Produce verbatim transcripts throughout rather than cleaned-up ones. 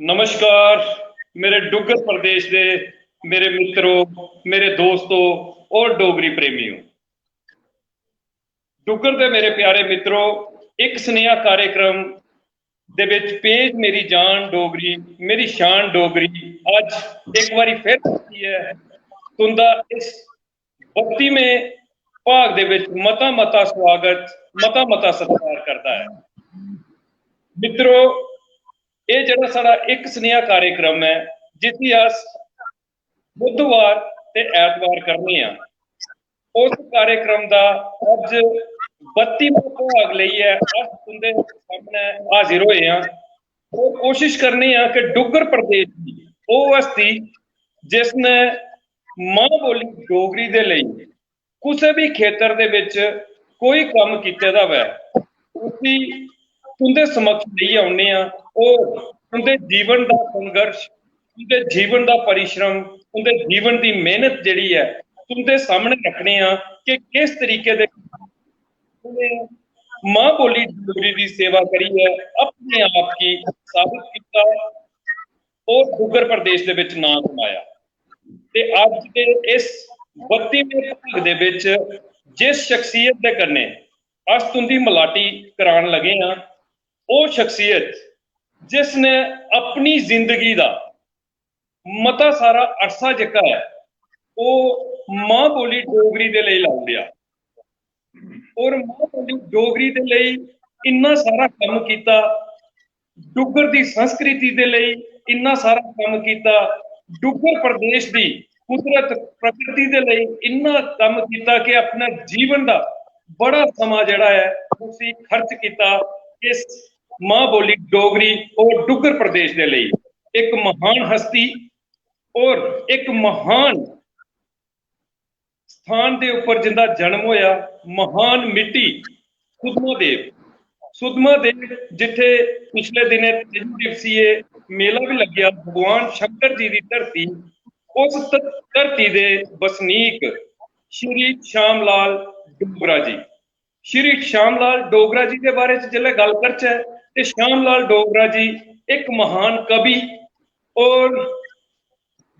नमस्कार मेरे डुग्गर प्रदेश दे मेरे मित्रो, मेरे दोस्तो और डोगरी प्रेमियो। डुग्गर दे मेरे प्यारे मित्रो, इक सनेहा कार्यक्रम दे विच पेश मेरी जान डोगरी, मेरी शान डोगरी। अज्ज इक बारी फिर आखी ऐ तुंदा इस बत्तीमें भाग दे विच मता मता स्वागत, मता मता सत्कार करदा ऐ। मित्रो, एह् जेह्ड़ा साढ़ा इक सनेहा कार्यक्रम ऐ, जिसी अस बुधवार ते ऐतवार करने आं, उस कार्यक्रम दा अज्ज बत्तीमें भाग लेइयै अस तुंदे सामनै हाजिर होए आं और कोशिश करने आं कि डुग्गर प्रदेश दी ओह् हस्ती जिसने मां बोली डोगरी दे लेई कुसै भी खेतर दे विच कोई कम्म कीते दा होऐ, उसी तुंदे समक्ष लेई औने आं और तुंदे जीवन दा संघर्ष, तुंदे जीवन दा परिश्रम, तुंदे जीवन दी मेहनत जेह्ड़ी ऐ, तुंदे सामने रखने आं कि किस तरीके दे उ'नें मां बोली डोगरी दी सेवा करियै अपने आप गी साबित कीता और डुग्गर प्रदेश दे विच नां कमाया। ते अज्ज दे इस बत्तीमें भाग दे विच जिस शख्सियत दे कन्नै अस तुंदी मलाटी करान लगे आं, ओह् शख्सियत जिसने अपनी जिंदगी दा मता सारा अरसा जेह्का ऐ, ओह् मां बोली डोगरी दे लेई लाई ओड़ेआ। और मां बोली डोगरी दे लेई इन्ना सारा कम्म कीता, डुग्गर दी संस्कृति दे लेई इन्ना सारा कम्म कीता, डुग्गर प्रदेश दी कुदरत प्रकृति दे लेई इन्ना कम्म कीता कि अपना जीवन दा बड़ा समां जेह्ड़ा ऐ उसी खर्च कीता इस मां बोली डोगरी और डुग्गर प्रदेश दे लेई। एक महान हस्ती और एक महान स्थान दे उप्पर जिंदा जन्म होया, महान मिट्टी सुद्धमहादेव। सुद्धमहादेव जित्थे पिछले दिनें त्रिदिवसीय मेला भी लग्गेआ, भगवान शंकर जी दी धरती, उस ध-, धरती दे बसनीक श्री श्यामलाल डोगरा जी। श्री श्यामलाल डोगरा जी दे बारे च जिसलै गल्ल करचै ते श्यामलाल डोगरा जी इक महान कवि और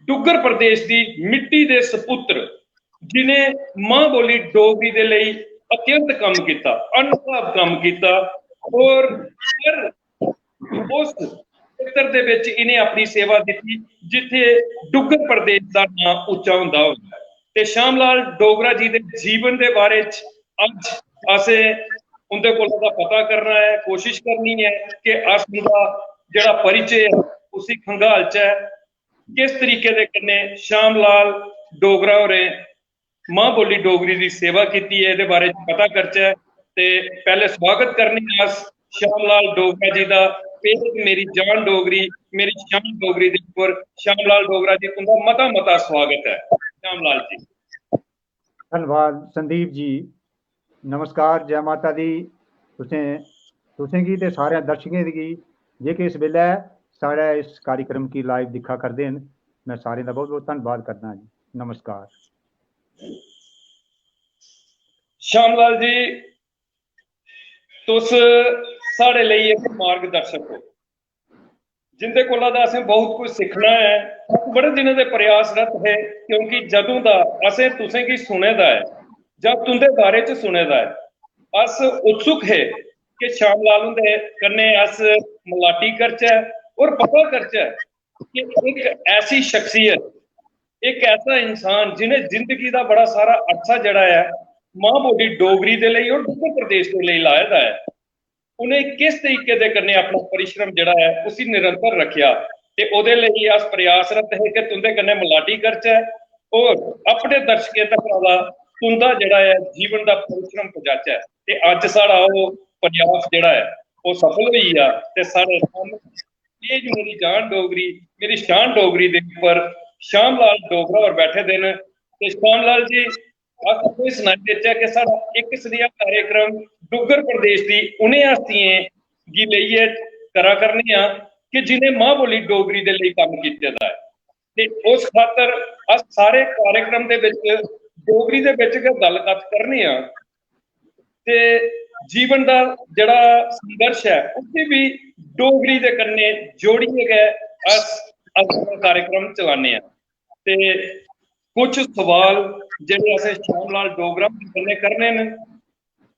डुग्गर प्रदेश दी मिट्टी दे सपुत्र जिनें मां बोली डोगरी दे लेई अत्यंत कम्म कीता, अनभाव कम्म कीता और हर उस खेतर दे विच इनें अपनी सेवा दित्ती जित्थे डुग्गर प्रदेश दा नां उच्चा होंदा होंदा ऐ। ते श्यामलाल डोगरा जी दे जीवन दे बारे च अज्ज असें उंदे कोला दा पता करना ऐ, कोशिश करनी ऐ कि अस उंदा जेह्ड़ा परिचय ऐ उसी खंगालचै, किस तरीके दे कन्नै श्यामलाल डोगरा होरें मां बोली डोगरी दी सेवा कीती ऐ, एह्दे बारे च पता करचै। ते पैह्ले स्वागत करने आं अस श्यामलाल डोगरा जी दा, पेज मेरी जान डोगरी, मेरी शान डोगरी दे उप्पर। श्यामलाल डोगरा जी, तुंदा मता मता स्वागत ऐ। श्यामलाल जी। धन्नवाद संदीप जी। नमस्कार, जै माता दी। तुसें, तुसें गी ते सारे दर्शकें गी जेह्के इस बेल्लै साढ़े इस कार्यक्रम गी live दिक्खा करदे न, मैं सारें दा बहुत बहुत धन्नवाद करना जी। नमस्कार। श्यामलाल जी, तुस साढ़े लेई इक मार्गदर्शक हो, जिंदे कोला दा असें बहुत कुछ सिक्खना ऐ। अस बड़े दिनें दे प्रयासरत हे, क्योंकि जदूं दा असें तुसें गी सुने दा ऐ जां तुंदे बारे च सुने दा ऐ, अस उत्सुक हे कि श्यामलाल हुंदे कन्नै अस मलाटी करचै और पता करचै कि इक ऐसी शख्सियत, इक ऐसा इंसान जिने जिंदगी दा बड़ा सारा अरसा जेह्ड़ा ऐ मां बोली डोगरी दे लेई और डुग्गर प्रदेश दे लेई लाए दा ऐ, उ'नें किस तरीके दे कन्नै अपना परिश्रम जेह्ड़ा ऐ उसी निरंतर रखेआ। ते ओह्दे लेई अस प्रयासरत हे कि तुंदे कन्नै मलाटी करचै और अपने दर्शकें तक दा तुंदा जेह्ड़ा ऐ जीवन दा परिश्रम पजाचै। ते अज्ज साढ़ा ओह् प्रयास जेह्ड़ा ऐ ओह् सफल होई गेआ। ते साढ़े सामने एह् जो मेरी जान डोगरी, मेरी शान डोगरी दे उप्पर श्यामलाल डोगरा होर बैठे दे न। ते श्यामलाल जी, अस तुसेंगी सनाई देचै कि साढ़ा इक सनेहा कार्यक्रम डुग्गर प्रदेश दी उ'नें हस्तियें गी लेइयै करा करने आं कि जिनें मां बोली डोगरी दे लेई कम्म कीते दा ऐ। ते उस खातर अस सारे कार्यक्रम दे बिच डोगरी दे बिच गै गल्ल कत्थ करने आं ते जीवन दा जेह्ड़ा संघर्ष ऐ उसी बी डोगरी दे कन्नै जोड़ियै गै अस अगला कार्यक्रम चलाने आं। ते कुछ सवाल जेह्ड़े असें श्याम लाल डोगरा हुंदे कन्नै करने न,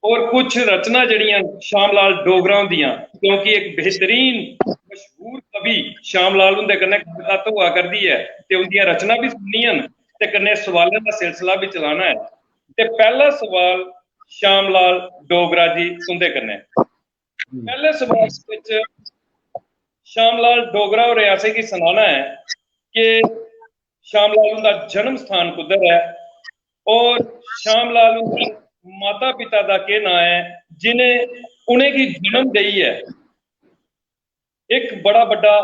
और कुछ रचना जेह्ड़ियां श्याम लाल डोगरा हुंदियां, क्योंकि इक बेहतरीन मशहूर कवि श्याम लाल हुंदे कन्नै गल्लबात होआ करदी ऐ ते उंदियां रचना बी सुननियां न ते कन्नै सवालें दा सिलसिला बी चलाना ऐ। ते पैह्ला सवाल श्याम लाल डोगरा जी तुंदे कन्नै। पैह्ले सवाल विच श्याम लाल डोगरा होरें असेंगी सनाना ऐ कि श्याम लाल हुंदा जन्म स्थान कुद्धर ऐ और श्याम लाल हुंदे माता पिता दा केह् नांऽ ऐ जिनें उनेंगी जन्म देइयै इक बड़ा बड्डा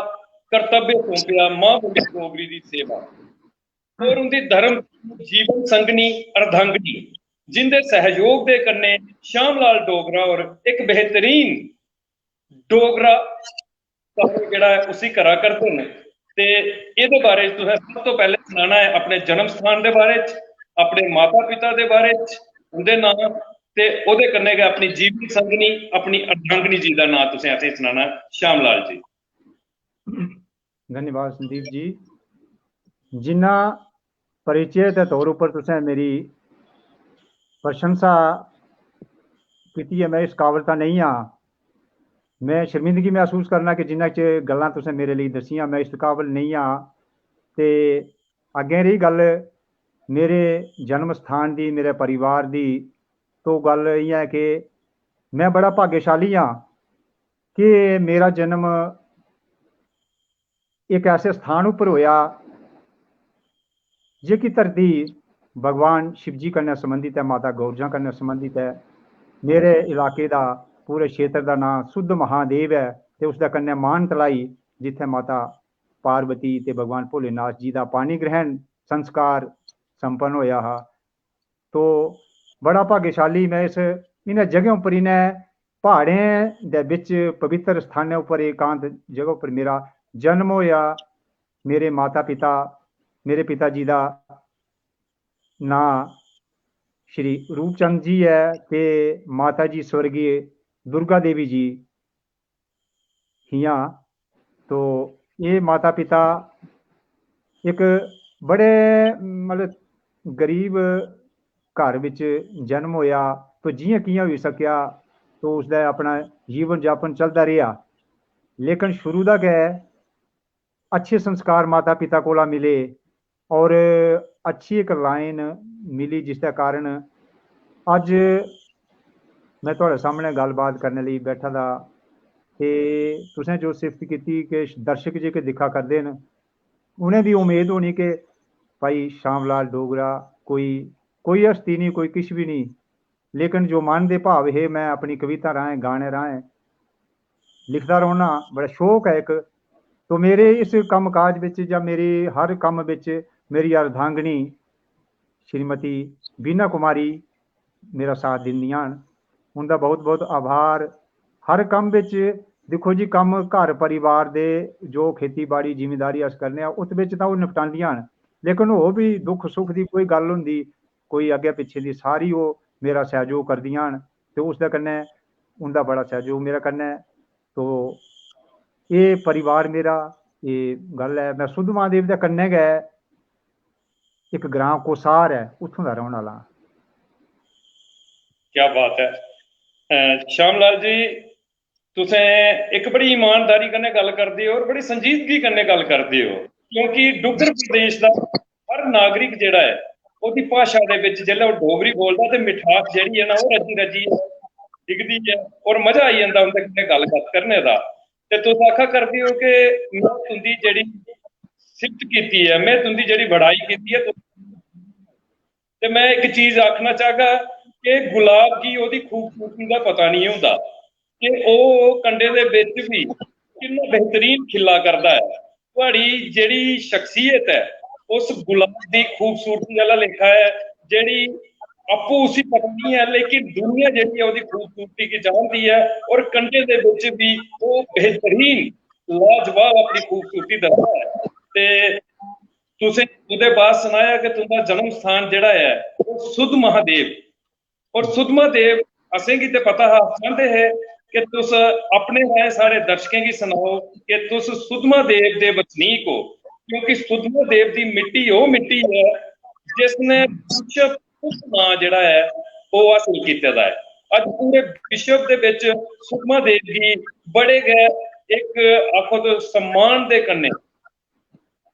कर्तव्य सौंपेआ मां बोली डोगरी दी सेवा और उंदी धर्म जीवन संगनी अर्धांगनी जिंदे सहयोग दे कन्नै श्याम लाल डोगरा और इक बेहतरीन डोगरा कार्य जेह्ड़ा ऐ उसी करा करदे न। ते एह्दे बारे च तुसें सब तो पैह्ले सनाना ऐ अपने जन्म स्थान दे बारे च, अपने माता पिता दे बारे च, उंदे नांऽ ते ओह्दे कन्नै गै अपनी जीवन संगनी, अपनी अर्धांगनी जी दा नांऽ तुसें असेंगी सनाना ऐ, श्याम लाल जी। धन्यवाद संदीप जी। जिन्ना परिचय दे तौर उप्पर तुसें मेरी प्रशंसा कीती ऐ, में इस काबल तां नेईं आं। में शर्मिंदगी मसूस करना कि जिन्ना च गल्लां तुसें मेरे लेई दस्सियां, में इस काबल नेईं आं। ते अग्गें रेही गल्ल मेरे जन्म स्थान दी, मेरे परिवार दी, तो गल्ल इ'यां ऐ कि में बड़ा भाग्यशाली आं कि मेरा जन्म इक ऐसे स्थान उप्पर होया जेह्की धरती भगवान शिवजी कन्नै संबंधित ऐ, माता गौरजां कन्नै संबंधित ऐ। मेरे इलाके दा, पूरे क्षेत्र दा नांऽ सुद्ध महादेव ऐ ते उसदे कन्नै मान तलाई, जित्थै माता पार्वती ते भगवान भोलेनाथ जी दा पानी ग्रहण संस्कार संपन्न होया हा। तो बड़ा भाग्यशाली में इस, इ'नें जगहें उप्पर, इ'नें प्हाड़ें दे बिच पवित्र स्थानें उप्पर, एकांत जगह उप्पर मेरा जन्म होया। मेरे माता पिता, मेरे पिता जी दा नांऽ श्री रूपचंद जी ऐ ते माता जी स्वर्गीय दुर्गा देवी जी हियां। तो एह् माता पिता इक बड़े, मतलब, गरीब घर बिच जन्म होया, तो जि'यां कि'यां होई सकेआ, तो उसदा अपना जीवन यापन चलदा रेहा। लेकिन शुरू दा गै अच्छे संस्कार माता पिता कोला मिले और अच्छी इक लाइन मिली, जिसदे कारण अज्ज में थुआढ़े सामने गल्लबात करने लेई बैठा दा। ते तुसें जो सिफ्त कीती कि दर्शक जेह्के दिक्खा करदे न, उ'नें बी उम्मीद होनी कि भाई श्याम लाल डोगरा कोई, कोई हस्ती निं, कोई किश बी निं, लेकिन जो मन दे भाव हे, में अपनी कविता राहें, गाने राहें लिखदा रौह्ना, बड़ा शौक ऐ इक। तो मेरे इस कम्म काज बिच जां मेरे हर कम्म बिच मेरी अर्धांगिनी श्रीमती बीना कुमारी मेरा साथ दिंदियां न। उं'दा बहुत बहुत आभार। हर कम्म बिच दिक्खो जी, कम्म घर परिवार दे, जो खेती बाड़ी जिमींदारी अस करने आं, उस बिच तां ओह् निपटांदियां न, लेकिन होर बी दुख सुख दी कोई गल्ल होंदी, कोई अग्गें पिच्छें दी, सारी ओह् मेरा सैह्जोग करदियां न ते उसदे कन्नै उं'दा बड़ा सैह्जोग मेरे कन्नै। तो एह् परिवार मेरा, एह् गल्ल ऐ। में सुद्ध महादेव दे कन्नै गै इक ग्रांऽ कोसार ऐ, उत्थूं दा रौह्ने आह्ला आं। क्या बात ऐ। अ, श्याम लाल जी, तुसें इक बड़ी ईमानदारी कन्नै गल्ल करदे ओ और बड़ी संजीदगी कन्नै गल्ल करदे ओ, क्योंकि डुग्गर प्रदेश दा हर नागरिक जेह्ड़ा ऐ, ओह्दी भाशा दे बिच जेल्लै ओह् डोगरी बोलदा ते मिठास जेह्ड़ी ऐ ना, ओह् रज्जी रज्जियै डिगदी ऐ और मजा आई जंदा उं'दे कन्नै गल्लबात करने दा। ते तुस आखा करदे ओ कि में तुं'दी जेह्ड़ी सिफ्त कीती ऐ, में तुं'दी जेह्ड़ी बड़ाई कीती ऐ, तुस ते में इक चीज आखना चाहगा कि गुलाब गी ओह्दी खूबसूरती दा पता नहीं होंदा कि ओह् कंडे दे बिच बी किन्ना बेहतरीन खिल्ला करदा ऐ। थुआड़ी जेह्ड़ी शख्सियत ऐ, उस गुलाब दी खूबसूरती आह्ला लेखा ऐ, जेह्ड़ी आपूं उसी पता नहीं ऐ, लेकिन दुनिया जेह्ड़ी ऐ, ओह्दी खूबसूरती गी जानदी ऐ और कंडे दे बिच बी ओह् बेहतरीन, लाजवाब अपनी खूबसूरती दसदा ऐ। ते तुसें ओह्दे बाद सनाया कि तुं'दा जन्म स्थान जेह्ड़ा ऐ, ओह् सुद्ध महादेव। और सुद्ध महादेव असेंगी ते पता हा, अस चांह्दे हे कि तुस अपने राहें साढ़े दर्शकें गी सनाओ कि तुस सुद्धमहादेव दे वसनीक ओ, क्योंकि सुद्धमहादेव दी मिट्टी ओह् मिट्टी ऐ जिसने विश्व उप नांऽ जेह्ड़ा ऐ ओह् हासल कीते दा ऐ। अज्ज पूरे विश्व दे बिच सुद्धमहादेव गी बड़े गै इक आखो तो सम्मान दे कन्नै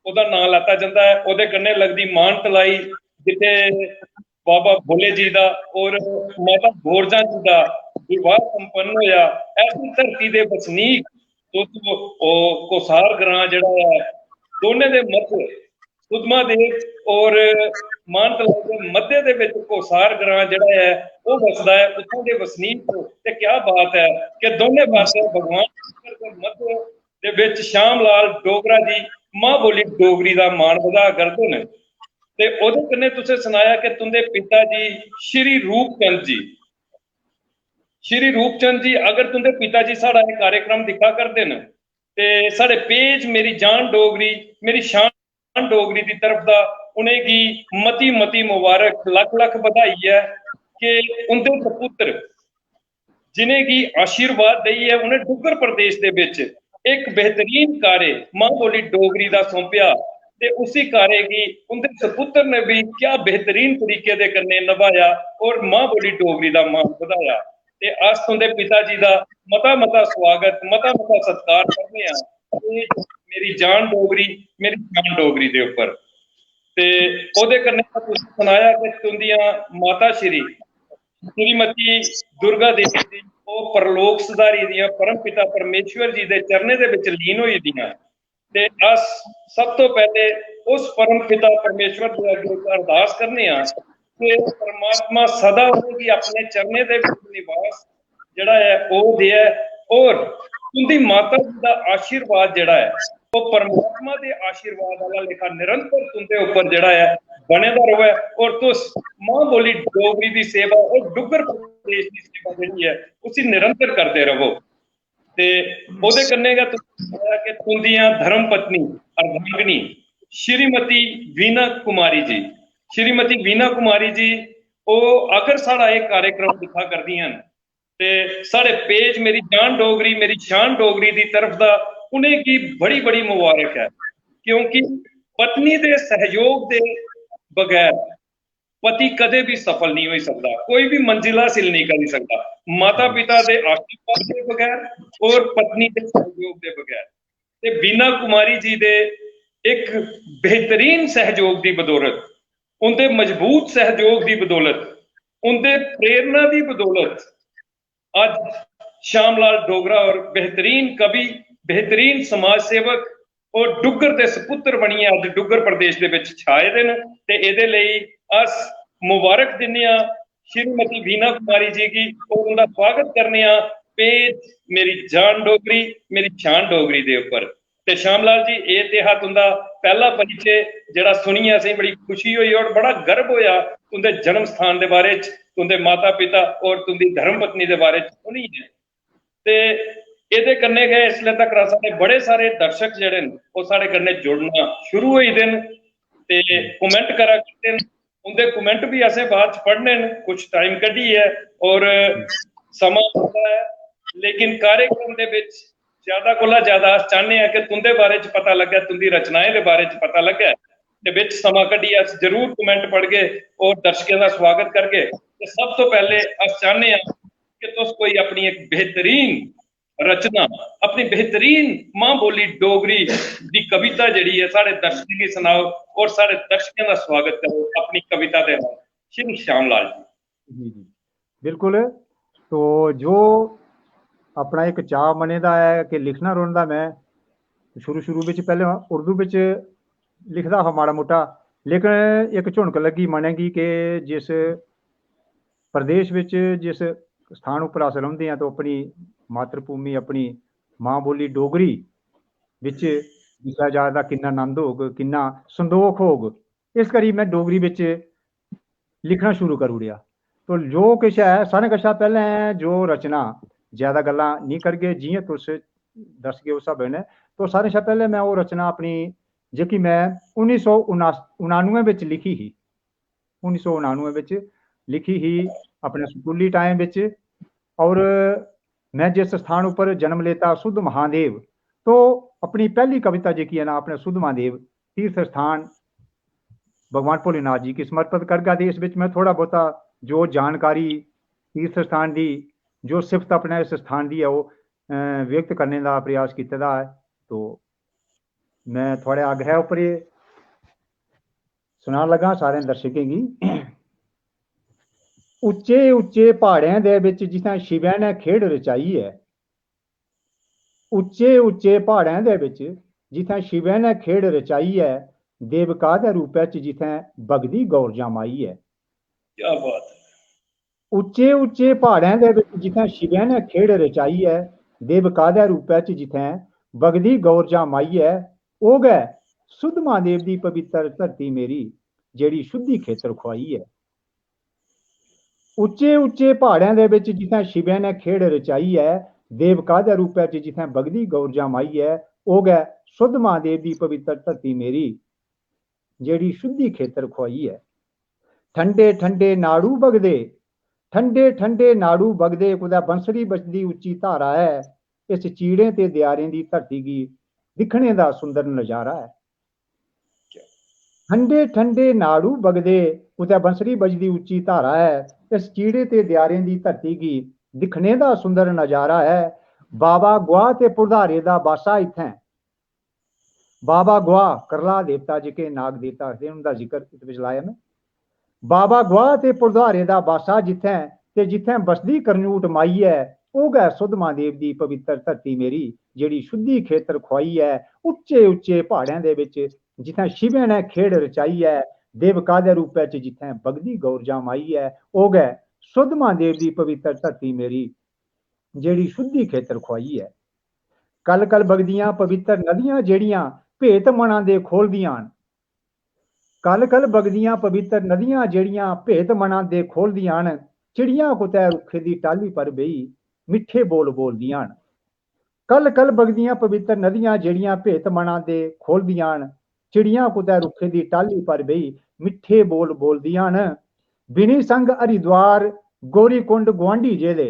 ओह्दा नांऽ लैता जंदा ऐ। ओह्दे कन्नै लगदी मान तलाई जित्थै बाबा भोले जी दा और माता भोरजा जी दा विवाह संपन्न होया। ऐसी धरती दे बसनीक तुस ओह् कोसार ग्रां जेह्ड़ा ऐ दोनें दे मध्य सुद्धमहादेव और मान तलाई दे मध्य दे बिच कोसार ग्रां जेह्ड़ा ऐ ओह् वसदा ऐ, उत्थों दे वसनीक हो। ते क्या बात ऐ कि दोनें पासै भगवान शंकर दे मध्य दे बिच श्याम लाल डोगरा जी मां बोली डोगरी दा मान बधा करदे न। ते ओह्दे कन्नै तुसें सनाया कि तुंदे पिता जी श्री रूपचंद जी, श्री रूपचंद जी, अगर तुंदे पिता जी साढ़ा एह् कार्यक्रम दिक्खा करदे न ते साढ़े पेज मेरी जान डोगरी, मेरी शान डोगरी दी तरफ दा उ'नेंगी मती मती मुबारक, लक्ख लक्ख बधाई ऐ कि उंदे सपुत्र जिनेंगी आशीर्वाद देइयै उ'नें डुग्गर प्रदेश दे बिच इक बेहतरीन कार्य मां बोली डोगरी दा सौंपेआ ते उसी कार्य गी उंदे सपुत्र ने भी क्या बेहतरीन तरीके दे कन्नै नभाया और मां बोली डोगरी दा मान बधाया। ते अस तुंदे पिता जी दा मता मता स्वागत, मता मता सत्कार करने आं। एह् मेरी जान डोगरी, मेरी जान डोगरी दे उप्पर। ते ओह्दे कन्नै तुसें सनाया कि तुंदियां माता श्री श्रीमती दुर्गा देवी जी ओह् परलोक सुधारी दियां परम पिता परमेश्वर जी दे चरणें दे बिच लीन होई दियां। ते अस सब तो पैह्ले उस परम पिता परमेश्वर दे अग्गें इक अरदास करने आं कि परमात्मा सदा उ'नेंगी अपने चरणें दे बिच निवास जेह्ड़ा ऐ ओह् देऐ और तुंदी माता जी दा आशीर्वाद जेह्ड़ा ऐ ओह् परमात्मा दे आशीर्वाद आह्ला लेखा निरंतर तुंदे उप्पर जेह्ड़ा ऐ बने दा र'वै और तुस मां बोली डोगरी दी सेवा और डुग्गर प्रदेश दी सेवा जेह्ड़ी ऐ उसी निरंतर करदे र'वो। ते ओह्दे कन्नै गै तुसें सनाया कि तुंदियां धर्म पत्नी अर्धांगिनी श्रीमती वीना कुमारी जी, श्रीमती वीना कुमारी जी ओह् अगर साढ़ा एह् कार्यक्रम दिक्खा करदियां न ते साढ़े पेज मेरी जान डोगरी, मेरी शान डोगरी दी तरफ दा उ'नेंगी बड़ी बड़ी मुबारक ऐ, क्योंकि पत्नी दे सहयोग दे बगैर पति कदें भी सफल नहीं होई सकदा, कोई भी मंजिल हासिल नहीं करी सकदा, माता पिता दे आशीर्वाद दे बगैर और पत्नी दे सहयोग दे बगैर। ते बीना कुमारी जी दे इक बेहतरीन सहयोग दी बदौलत, उंदे मजबूत सहयोग दी बदौलत, उंदे प्रेरणा दी बदौलत अज्ज श्यामलाल डोगरा और बेहतरीन कवि, बेहतरीन समाज सेवक और डुग्गर दे सपुत्र बनियै अज्ज डुग्गर प्रदेश दे विच छाए दे न। ते एह्दे लेई अस मुबारक दिन्ने आं श्रीमती बीना कुमारी जी गी और उंदा स्वागत करने आं पेज मेरी जान डोगरी, मेरी शान डोगरी दे उप्पर। ते श्यामलाल जी, एह् ते हा तुंदा पैह्ला परिचय, जेह्ड़ा सुनियै असेंगी बड़ी खुशी होई और बड़ा गर्व होया तुंदे जन्म स्थान दे बारे च, तुंदे माता पिता और तुंदी धर्म पत्नी दे बारे च सुनियै। ते एह्दे कन्नै गै इसलै तक साढ़े बड़े सारे दर्शक जेह्ड़े न, ओह् साढ़े कन्नै जुड़ना शुरू होई दे न ते कमेंट करा करदे न। उंदे कमेंट भी असें बाद च पढ़ने न, कुछ टाइम कड्ढियै, और समां थोह्ड़ा ऐ, लेकिन कार्यक्रम दे बिच ज्यादा कोला ज्यादा अस चाह्न्ने आं कि तुंदे बारे च पता लग्गै, तुंदी रचनाएं दे बारे च पता लग्गै, ते बिच समां कड्ढियै अस जरूर कमेंट पढ़गे और दर्शकें दा स्वागत करगे। ते सब तो पैह्ले अस चाह्न्ने आं कि तुस कोई अपनी इक बेहतरीन रचना, अपनी बेहतरीन मां बोली डोगरी दी कविता जेह्ड़ी ऐ, साढ़े दर्शकें गी सनाओ और साढ़े दर्शकें दा स्वागत करो अपनी कविता दे नाल। श्री श्याम लाल जी। जी, जी। बिल्कुल। तो जो अपना इक चाऽ मने दा ऐ कि लिखना रौंह्दा में, शुरू, शुरू बिच पैह्लें उर्दू बिच लिखदा हा माड़ा मुट्टा, लेकिन इक झुनक लग्गी मनै गी कि जिस प्रदेश बिच, जिस स्थान उप्पर अस रौंह्दे आं, तो अपनी मातृभूमि, अपनी मां बोली डोगरी बिच लिखेआ जा तां किन्ना नंद होग, किन्ना संदोख होग। इस करी में डोगरी बिच लिखना शुरू करी ओड़ेआ। तो जो किश ऐ, सारें कशा पैह्लें जो रचना, ज्यादा गल्लां निं करगे, जि'यां तुस दसगे उस स्हाबै कन्नै, तो सारें शा पैह्लें में ओह् रचना अपनी, जेह्की में उन्नी सौ उनानुए बिच लिखी ही, उन्नी सौ उनानुए बिच लिखी ही अपने स्कूली टाइम बिच, और मैं जिस स्थान उप्पर जन्म लेता सुध महादेव, तो अपनी पहली कविता जेह्की ऐ ना अपने सुध महादेव तीर्थ स्थान भगवान भोलेनाथ जी गी समर्पित करगा। ते इस बिच मैं थोड़ा बहुता जो जानकारी तीर्थ स्थान दी, जो सिफत अपने इस स्थान दी ऐ, ओह्, अ, व्यक्त करने दा प्रयास कीते दा ऐ। तो मैं थुआढ़े आग्रह उप्पर एह् सनान लगा सारें दर्शकें गी। उच्चे उच्चे प्हाड़ें दे बिच जित्थें शिवै ने खेढ रचाई ऐ, उच्चे उच्चे प्हाड़ें दे बिच जित्थें शिवै ने खेढ रचाई ऐ, देवका दे रूपै च जित्थें बगदी गौरजा माई ऐ। क्या बात है। उच्चे उच्चे प्हाड़ें दे बिच जित्थें शिवै ने खेढ रचाई ऐ, देवका दे रूपै च जित्थें बगदी गौरजा माई ऐ, ओह् गै सुद्ध महादेव दी पवित्र धरती मेरी, जेह्ड़ी शुद्धि खेतर खुआई ऐ। उच्चे उच्चे प्हाड़ें दे बिच जित्थें शिवै ने खेढ रचाई ऐ, देवका दे रूपै च जित्थें बगदी गौरजा माई ऐ, ओह् गै सुद्ध महादेव दी पवित्र धरती मेरी, जेह्ड़ी शुद्धि खेतर खुआई ऐ। ठंडे ठंडे नाड़ू बगदे, ठंडे ठंडे नाड़ू बगदे, कुतै बंसरी बजदी उच्ची धारा ऐ। इस चीड़ें ते देआरें दी धरती गी दिक्खने दा सुंदर नजारा ऐ। ठंडे ठंडे नाड़ू बगदे, कुतै बंसरी बजदी उच्ची धारा ऐ। इस चीड़े ते देआरें दी धरती गी दिक्खने दा सुंदर नजारा ऐ। बाबा गुआह ते पुरधारे दा बासा इत्थें। बाबा गुआह, करलाह देवता, जेह्के नाग देवता आखदे न, उं'दा जिक्र इस बिच लाया में। बाबा गुआह ते पुरधारे दा बासा जित्थें, ते जित्थें बसदी करनूट माई ऐ, ओह् गै सुद्ध महादेव दी पवित्र धरती मेरी, जेह्ड़ी शुद्धि खेतर खुआई ऐ। उच्चे उच्चे प्हाड़ें दे बिच जित्थें शिवें ने खेढ रचाई ऐ, देवका दे रूपै च जित्थें बगदी गौरजा माई ऐ, ओह् गै सुद्ध महादेव दी पवित्र धरती मेरी, जेह्ड़ी शुद्धि खेतर खुआई ऐ। कल कल बगदियां पवित्र नदियां जेह्ड़ियां भेत मनां दे खोलदियां न, कल कल बगदियां पवित्र नदियां जेह्ड़ियां भेत मनां दे खोलदियां न, चिड़ियां कुतै रुक्खे दी टाह्ली पर बेही मिट्ठे बोल बोलदियां न। कल कल बगदियां पवित्र नदियां जेह्ड़ियां भेत मनां दे खोलदियां न, चिड़ियां कुतै रुक्खे दी टाह्ली पर बेही मिट्ठे बोल बोलदियां न। बिनी संग हरिद्वार गौरीकुंड गुआंढी जेह्दे,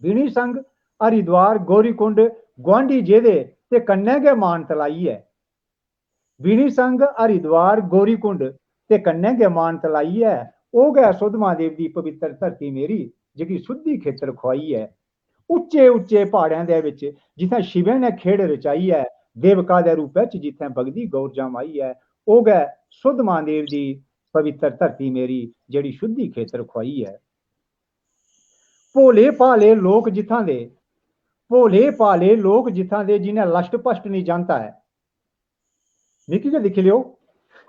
बिनी संग हरिद्वार गौरीकुंड गुआंढी जेह्दे, ते कन्नै गै मान तलाई ऐ। बिनी संग हरिद्वार गौरीकुंड ते कन्नै गै मान तलाई ऐ। ओह् गै सुद्ध महादेव दी पवित्र धरती मेरी, जेह्की शुद्धि खेतर खुआई ऐ। उच्चे उच्चे प्हाड़ें दे बिच जित्थें शिवें ने खेढ रचाई ऐ, देवका दे रूपै च जित्थें बगदी गौरजा माई ऐ, ओह् गै सुद्ध महादेव दी पवित्र धरती मेरी, जेह्ड़ी शुद्धि खेतर खुआई ऐ। भोले भाले लोक जित्थां दे, भोले भाले लोक जित्थां दे, जिन्हें लष्ट भष्ट निं जानता ऐ। मिकी गै दिक्खी लेओ।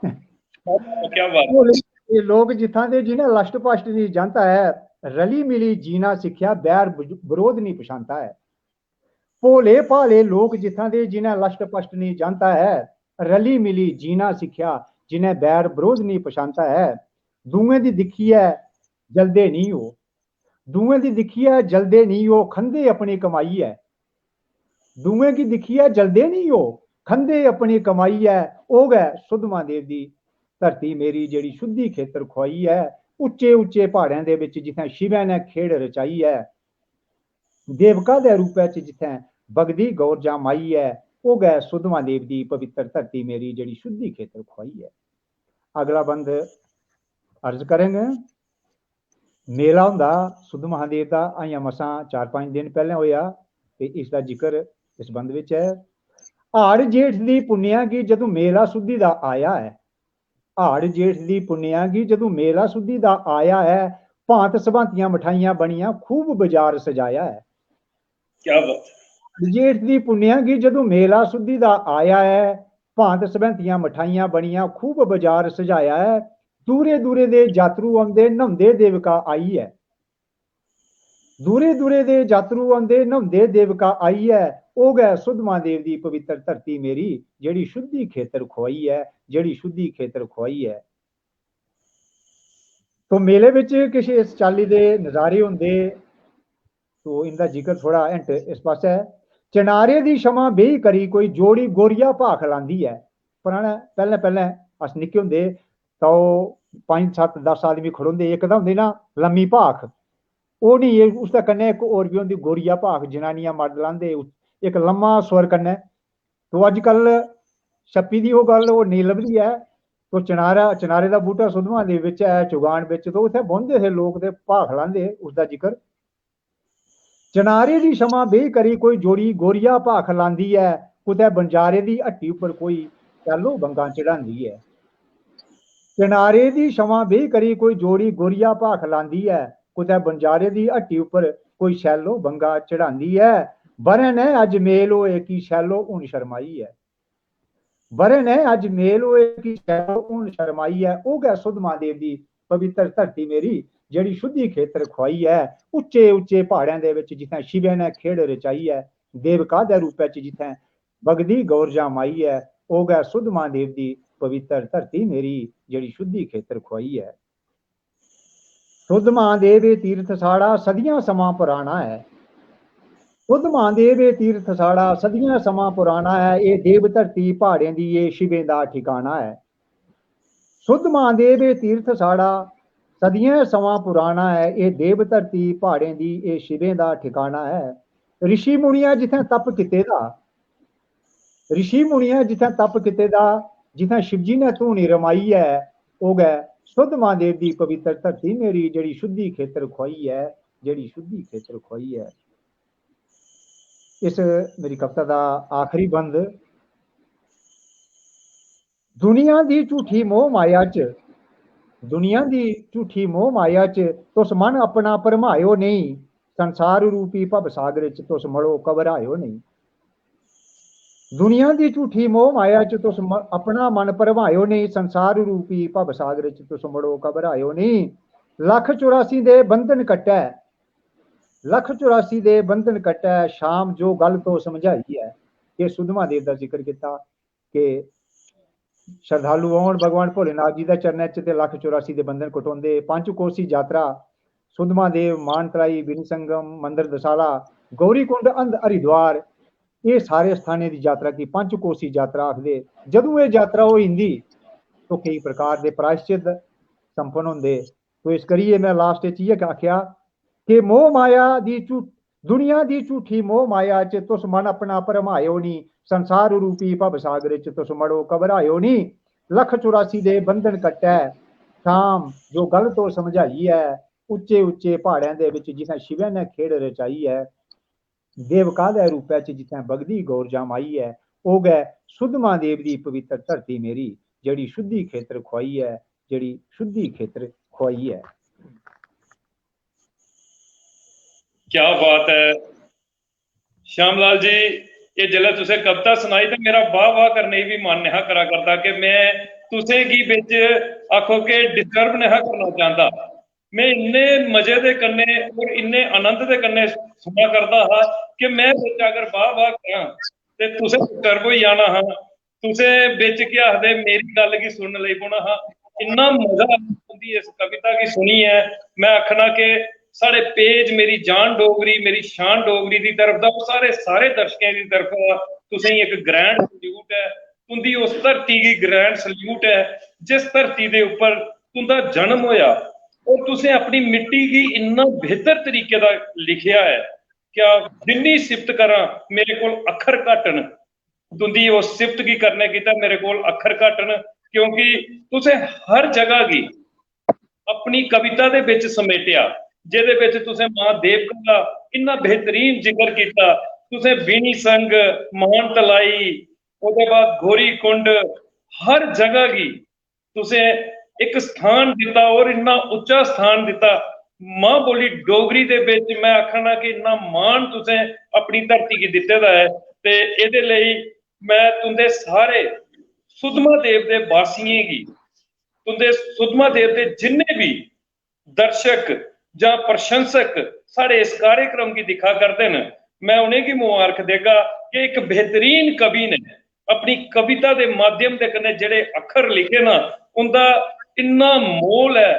क्या बात। भोले भाले लोक जित्थां दे, जिन्हें लष्ट भष्ट निं जानता ऐ, रली मिली जीना सिक्खेआ, बैर बज-, बरोध निं पछानता ऐ। भोले भाले लोक जित्थां दे, जिन्हें लष्ट भष्ट निं जानता ऐ, रली मिली जीना सिक्खेआ, जिन्हें बैर बरोध निं पछानता ऐ। दूएं दी दिक्खियै जलदे निं ओह्, दूएं दी दिक्खियै जलदे निं ओह्, खंदे अपनी कमाई ऐ। दूएं गी दिक्खियै जलदे निं ओह्, खंदे अपनी कमाई ऐ। ओह् गै सुद्ध महादेव दी धरती मेरी, जेह्ड़ी शुद्धि खेतर खुआई ऐ। उच्चे उच्चे प्हाड़ें दे बिच जित्थें शिवै ने खेढ रचाई ऐ, देवका दे रूपै च जित्थें बगदी गौरजा माई ऐ, ओह् गै सुद्ध महादेव दी पवित्र धरती मेरी, जेह्ड़ी शुद्धि खेतर खुआई ऐ। अगला बंद अर्ज करङ। मेला होंदा सुद्ध महादेव दा, अजें मसां चार पंज दिन पैह्लें होएआ, ते इसदा जिक्र इस बंद बिच ऐ। हाड़ जेठ दी पुन्नेआ गी जदूं मेला सुद्धी दा आया ऐ, हाड़ जेठ दी पुन्नेआ गी जदूं मेला सुद्धी दा आया ऐ, भांत सभांतियां मठाइयां बनियां खूब बाजार सजाया ऐ। क्या बात है। जेठ दी पुन्नेआ गी जदूं मेला सुद्धी दा आया ऐ, भांत सभांतियां मठाइयां बनियां खूब बाजार सजाया ऐ। दूरे दूरे दे जातरू औंदे, न्हौंदे देवका आई ऐ। दूरे दूरे दे जातरू औंदे, न्हौंदे देवका आई ऐ। ओह् गै सुद्ध महादेव दी पवित्र धरती मेरी, जेह्ड़ी शुद्धि खेतर खुआई ऐ, जेह्ड़ी शुद्धि खेतर खुआई ऐ। तो मेले बिच किश इस चाल्ली दे नजारे होंदे, तो इंदा जिक्र थोड़ा हिंट इस पासै ऐ। चनारे दी छमां बेही करी कोई जोड़ी गोरिया भाख लांदी ऐ। पराने, पैह्लें, पैह्लें अस निक्के होंदे तां ओह् पंज, सत्त, दस आदमी खड़ोंदे, इक तां होंदी ना लम्मी भाख, ओह् नेईं, उसदे कन्नै इक होर बी होंदी, गोरिया भाख, जनानियां मर्द लांदे, इक लम्मा स्वर कन्नै। तो अज्जकल छप्पी दी ओह् गल्ल ओह् नेईं लभदी ऐ। तो चनारा, चनारे दा बूह्टा सुद्धमहादेव बिच ऐ, चुगान बिच, तो उत्थै बौंह्दे हे लोक ते भाख लांदे हे, उसदा जिक्र। चनारे दी छमां बेही करी कोई जोड़ी गोरिया भाख लांदी ऐ, कुतै बंजारे दी हट्टी उप्पर कोई शैलो बंगां चढ़ांदी ऐ। चनारे दी छमां बेही करी कोई जोड़ी गोरिया भाख लांदी ऐ, कुतै बंजारे दी हट्टी उप्पर कोई शैलो बंगा चढ़ांदी ऐ। ब'रें नै अज्ज मेल होए कि शैलो हून शरमाई ऐ। ब'रें नै अज्ज मेल होए कि शैलो हून शरमाई ऐ। ओह् गै सुद्धमहादेव दी पवित्र धरती मेरी, जेह्ड़ी शुद्धि खेतर खुआई ऐ। उच्चे उच्चे प्हाड़ें दे बिच जित्थें शिवें ने खेड़ रचाई ऐ, देवका दे रूपै च जित्थें बगदी गौरजां माई ऐ, ओह् गै सुद्धमहादेव दी पवित्र धरती मेरी, जेह्ड़ी शुद्धि खेतर खुआई ऐ। सुद्धमहादेव एह् तीर्थ साढ़ा सदियां समां पराना ऐ। सुद्धमहादेव एह् तीर्थ साढ़ा सदियां समां पराना ऐ। एह् देव धरती प्हाड़ें दी, एह् शिवें दा ठिकाना ऐ। सुद्धमहादेव एह् तीर्थ साढ़ा सदियां समां पराना ऐ। एह् देव धरती प्हाड़ें दी, एह् शिवें दा ठिकाना ऐ। ऋषि मुनियां जित्थें तप कीते दा, ऋषि मुनियां जित्थें तप कीते दा, जित्थें शिवजी ने धूनी रमाई ऐ, ओह् गै सुद्धमहादेव दी पवित्र धरती मेरी, जेह्ड़ी शुद्धि खेतर खुआई ऐ, जेह्ड़ी शुद्धि खेतर खुआई ऐ। इस मेरी कविता दा आखिरी बंद। दुनिया दी झूठी मोह माया च, दुनिया दी झूठी मोह माया च तुस मन अपना भरमाएओ नेईं, संसार रूपी भव सागर च तुस मड़ो घबराएओ नेईं। दुनिया दी झूठी मोह माया च तुस म-, अपना मन भरमाएओ नेईं, संसार रूपी भव सागर च तुस मड़ो घबराएओ नेईं। लख चौरासी दे बंधन कट्टै, लख चौरासी दे बंधन कट्टै, शाम जो गल तो समझाई ऐ। एह् सुद्धमहादेव दा जिक्र कीता कि श्रद्धालु औन, भगवान भोलेनाथ जी दे चरणै च ते लख चौरासी दे बंधन कटोंदे। पंचकोसी यात्रा, सुद्धमहादेव, मानतलाई, बिनी संगम, मंदर दसाला, गौरी कुंड, अंध हरिद्वार, एह् सारे स्थानें दी यात्रा गी पंचकोसी यात्रा आखदे। जदूं एह् यात्रा होई जंदी तो केई प्रकार दे प्रायश्चित संपन्न होंदे। तो इस करियै में last च इ'यै आखेआ कि मोह माया दी झू-, दुनिया दी झूठी मोह माया च तुस मन अपना भरमाएओ नी, संसार रूपी भव सागर च तुस मड़ो घबराएओ नी। लख चौरासी दे बंधन कट्टै शाम जो गल तो समझाई ऐ, उच्चे उच्चे प्हाड़ें दे बिच जित्थें शिवै ने खेड़ रचाई ऐ, देवका दे रूपै च जित्थें बगदी गौरजां माई ऐ, ओह् गै सुद्धमहादेव दी पवित्र धरती मेरी, जेह्ड़ी शुद्धि खेतर खुआई ऐ, जेह्ड़ी शुद्धि खेतर खुआई ऐ। क्या बात ऐ श्यामलाल जी, एह् जिसलै तुसें कविता सनाई ते मेरा वाह वाह करने गी बी मन नेहा करा करदा कि में तुसें गी बिच, आखो कि, disturb नेहा करना चांह्दा। में इन्ने मजे दे कन्नै और इन्ने आनंद दे कन्नै सुना करदा हा कि में बिच अगर वाह वाह करां ते तुसें disturb होई जाना हा। तुसें बिच केह् आखदे, मेरी गल्ल गी सुनन लगी पौना हा। इन्ना मजा आया तुंदी इस कविता गी सुनियै। में आखना कि साढ़े page मेरी जान डोगरी, मेरी शान डोगरी दी तरफ दा, सारे, सारे दर्शकें दी तरफ दा तुसें गी इक grand salute ऐ। तुंदी उस धरती गी grand salute ऐ जिस धरती दे उप्पर तुंदा जन्म होया और तुसें अपनी मिट्टी गी इन्ना बेहतर तरीके दा लिखेआ ऐ। क्या जिन्नी सिफत करां, मेरे कोल अक्खर घट्ट न। तुंदी उस सिफत गी करने गितै मेरे कोल अक्खर घट्ट न, क्योंकि तुसें हर जगह गी अपनी कविता दे बिच समेटेआ, जेह्दे बिच तुसें मां देवका दा इन्ना बेहतरीन जिक्र कीता, तुसें बिनी संग, मान तलाई, ओह्दे बाद गौरी कुंड, हर जगह गी तुसें इक स्थान दित्ता और इन्ना उच्चा स्थान दित्ता। मां बोली डोगरी दे बिच में आखना कि इन्ना मान तुसें अपनी धरती गी दित्ते दा ऐ, ते एह्दे लेई में तुंदे सारे सुद्धमहादेव दे वासियें गी, तुंदे सुद्धमहादेव दे जिन्ने बी दर्शक जां प्रशंसक साढ़े इस कार्यक्रम गी दिक्खा करदे न, में उ'नेंगी मुबारक देगा कि इक बेहतरीन कवि ने अपनी कविता दे माध्यम दे कन्नै जेह्ड़े अक्खर लिखे न, उं'दा इन्ना मोल ऐ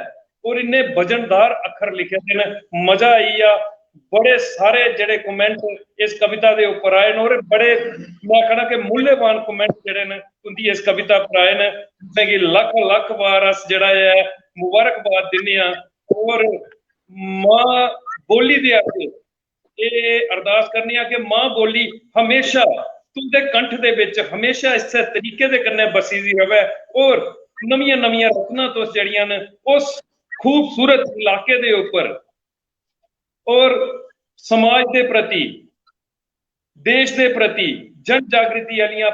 और इन्ने वजनदार अक्खर लिखे दे न। मजा आई गेआ। बड़े सारे जेह्ड़े comment इस कविता दे उप्पर आए न और बड़े, में आखना कि मूल्यवान comment जेह्ड़े न, तुंदी इस कविता पर आए न। तुसें गी लक्ख लक्ख बार अस जेह्ड़ा ऐ मुबारकबाद दिन्ने आं। और मां बोली दे अग्गें एह् अरदास करने आं कि मां बोली हमेशा तुं'दे कंठ दे बिच हमेशा इस्सै तरीके दे कन्नै बसी दी र'वै और नमियां नमियां रचनां तुस जेह्ड़ियां न उस खूबसूरत इलाके दे उप्पर और समाज दे प्रति, देश दे प्रति जन जागृति आह्लियां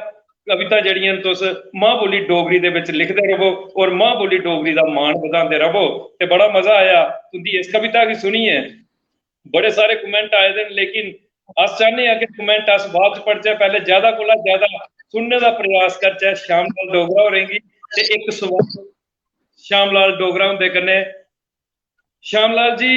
कविता जेह्ड़ियां न तुस मां बोली डोगरी दे बिच लिखदे र'वो और मां बोली डोगरी दा मान बधांदे र'वो। ते बड़ा मजा आया तुं'दी इस कविता गी सुनियै। बड़े सारे comment आए दे न, लेकिन अस चाह्न्ने आं कि comment अस बाद च पढ़चै, पैह्ले ज्यादा कोला ज्यादा सुनने दा प्रयास करचै श्याम लाल डोगरा होरें गी। ते इक सवाल श्याम लाल डोगरा हुंदे कन्नै। श्याम लाल जी,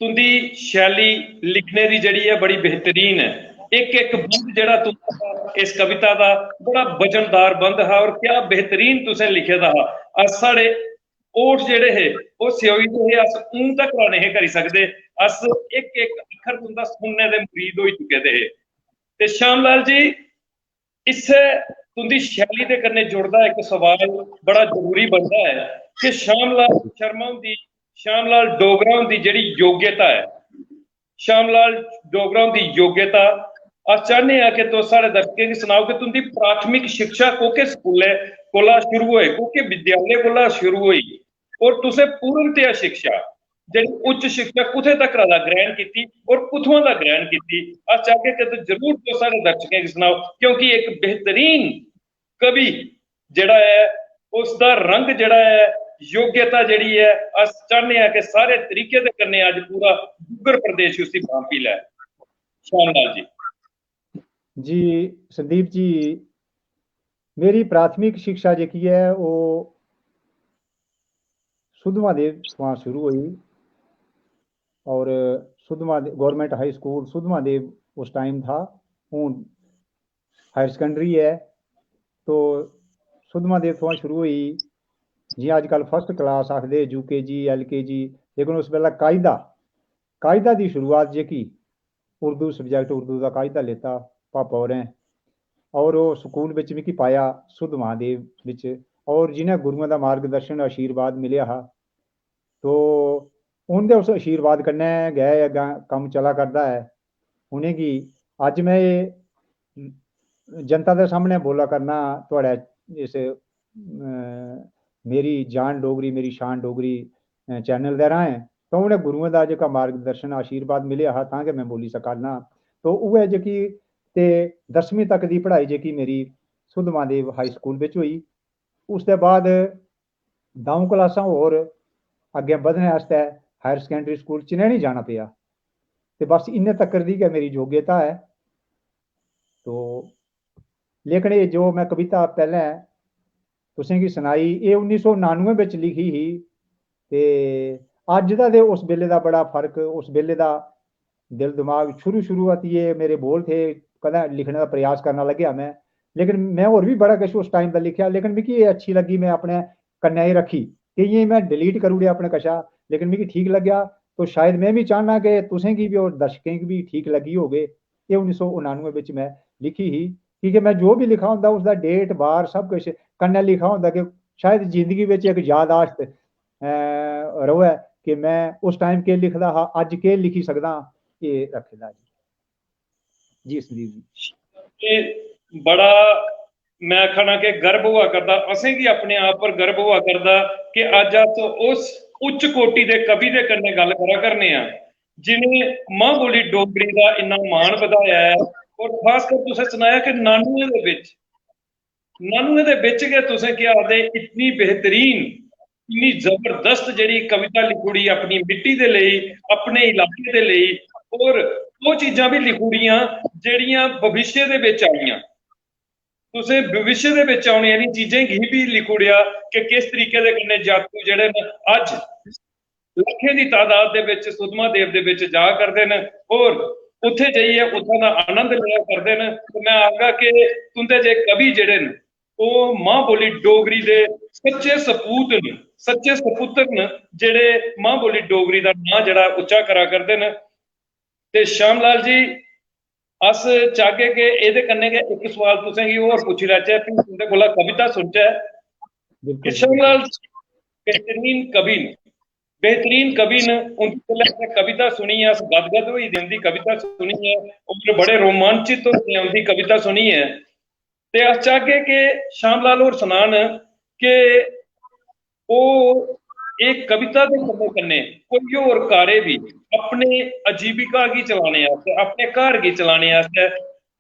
तुं'दी शैली लिखने दी जेह्ड़ी ऐ बड़ी बेहतरीन ऐ। इक इक बंद जेह्ड़ा तुं'दा इस कविता दा बड़ा वजनदार बंद हा और क्या बेहतरीन तुसें लिखे दा हा। अस साढ़े ओठ जेह्ड़े हे ओह् स्योई दे हे, अस ऊं तक नेईं हे करी सकदे। अस इक इक अक्खर तुं'दा सुनने दे मुरीद होई चुके दे हे। ते श्याम लाल जी, इस्सै तुं'दी शैली दे कन्नै जुड़दा इक सवाल बड़ा जरूरी बनदा ऐ कि श्याम लाल शर्मा हुंदी, श्याम लाल डोगरा हुंदी जेह्ड़ी योग्यता ऐ, श्याम लाल डोगरा हुंदी योग्यता, अस चाह्न्ने आं कि तुस साढ़े दर्शकें गी सनाओ कि तुं'दी प्राथमिक शिक्षा कोह्के स्कूलै कोला शुरू होई, कोह्के विद्यालय कोला शुरू होई और तुसें पूर्णतया शिक्षा जेह्ड़ी उच्च शिक्षा कुत्थै तक्कर दा ग्रहण कीती और कुत्थुआं दा ग्रहण कीती? अस चाहगे कि तुस जरूर तुस साढ़े दर्शकें गी सनाओ, क्योंकि इक बेहतरीन कवि जेह्ड़ा ऐ, उसदा रंग जेह्ड़ा ऐ, योग्यता जेह्ड़ी ऐ, अस चाह्न्ने आं कि सारे तरीके दे कन्नै अज्ज पूरा डुग्गर प्रदेश उसी भांपी लै। श्याम लाल जी। जी संदीप जी, मेरी प्राथमिक शिक्षा जेह्की ऐ ओह् सुद्धमहादेव थमां शुरू होई और Sudhmahadev government high school Sudhmahadev उस टाइम था, हून हायर सेकेंडरी ऐ, तो सुद्धमहादेव थमां शुरू होई, जि'यां अजकल फर्स्ट क्लास आखदे, यू के जी, एल के जी, लेकिन उस बेल्लै कायदा, कायदा दी शुरुआत जेह्की उर्दू सब्जैक्ट, उर्दू दा कायदा लेता पापा होरें, और ओह् स्कूल बिच मिगी पाया सुद्ध महादेव बिच, और जि'नें गुरुएं दा मार्गदर्शन, आशीर्वाद मिलेआ हा, तो उं'दे उस आशीर्वाद कन्नै गै अग्गें कम्म चला करदा ऐ। उ'नेंगी अज्ज में एह् जनता दे सामनै बोला करना थुआढ़े इस, अ, मेरी जान डोगरी, मेरी शान डोगरी, अ, चैनल दे राहें। तो उ'नें गुरुएं दा जेह्का मार्गदर्शन, आशीर्वाद मिलेआ हा, तां गै में बोली सका ना। तो उ'ऐ जेह्की, ते दसमीं तक दी पढ़ाई जेह्की मेरी सुद्ध महादेव हाई स्कूल बिच होई। उसदे बाद द'ऊं क्लासां होर अग्गें बधने आस्तै हायर सेकेंडरी स्कूल चनैनी जाना पेआ। ते बस इन्ने तक्कर दी गै मेरी योग्यता ऐ। तो लेकिन एह् जो में कविता पैह्लें तुसेंगी सनाई, एह् उन्नी सौ नानुए बिच लिखी ही। ते अज्ज दा ते उस बेल्ले दा बड़ा फर्क, उस बेल्ले दा दिल दिमाग, शुरू शुरुआती एह् मेरे बोल थे, कदें लिखने दा प्रयास करना लग्गेआ में, लेकिन में होर बी बड़ा किश उस टाइम दा लिखेआ, लेकिन मिगी एह् अच्छी लग्गी, में अपने कन्नै एह् रक्खी। केइयें गी में डिलीट करी ओड़ेआ अपने कशा, लेकिन मिगी ठीक लग्गेआ। तो शायद में बी चाह्न्नां कि तुसेंगी बी और दर्शकें गी बी ठीक लग्गी होग। एह् उन्नी सौ उनानुए बिच में लिखी ही, की के में जो बी लिखा होंदा उसदा डेट बार सब किश कन्नै लिखा होंदा कि शायद जिंदगी बिच इक यादाश्त, अ, र'वै कि में उस टाइम केह् लिखदा हा, अज्ज केह् लिखी सकदा आं, एह् रक्खे दा जी। जी संदीप जी। एह् बड़ा, में आखना कि गर्व होआ करदा, असेंगी अपने आप पर गर्व होआ करदा कि अज्ज अस उस उच्च कोटि दे कवि दे कन्नै गल्ल करा करने आं, जि'नें मां बोली डोगरी दा इन्ना मान बधाया ऐ। और खासकर तुसें सनाया कि नानुए दे बिच, नानुए दे बिच गै तुसें केह् आखदे, इतनी बेहतरीन, इन्नी जबरदस्त जेह्ड़ी कविता लिखी ओड़ी अपनी मिट्टी दे लेई, अपने इलाके दे लेई, और ओह् चीजां बी लिखी ओड़ियां जेह्ड़ियां भविष्य दे बिच आइयां। तुसें भविष्य दे बिच औने आह्ली चीजें गी बी लिखी ओड़ेआ कि किस तरीके दे कन्नै जातरू जेह्ड़े न अज्ज लक्खें दी तादाद दे बिच सुद्धमहादेव दे बिच जा करदे न और उत्थे जाइयै उत्थां दा आनंद लेआ करदे न। ते में आखगा कि तुंदे जे कवि जेह्ड़े न, ओह् मां बोली डोगरी दे सच्चे सपूत न, सच्चे सपुत्तर न, जेह्ड़े मां बोली डोगरी दा नांऽ जेह्ड़ा उच्चा करा करदे न। ते श्याम लाल जी, अस चाहगे कि एह्दे कन्नै गै इक सवाल तुसें गी होर पुच्छी लैचै, फ्ही तुंदे कोला कविता सुनचै। बिल्कुल। श्याम लाल जी बेहतरीन कवि न, बेहतरीन कवि न। उंदी जिसलै असें कविता सुनी ऐ, अस गदगद होई दे उंदी कविता सुनियै, और बड़े रोमांचित होई दे उंदी कविता सुनियै। ते अस चाहगे कि श्याम लाल होर सनान कि ओह् एह् कविता दे कन्नै कन्नै कोई होर कार्य बी अपने आजीविका गी चलाने आस्तै, अपने घर गी चलाने आस्तै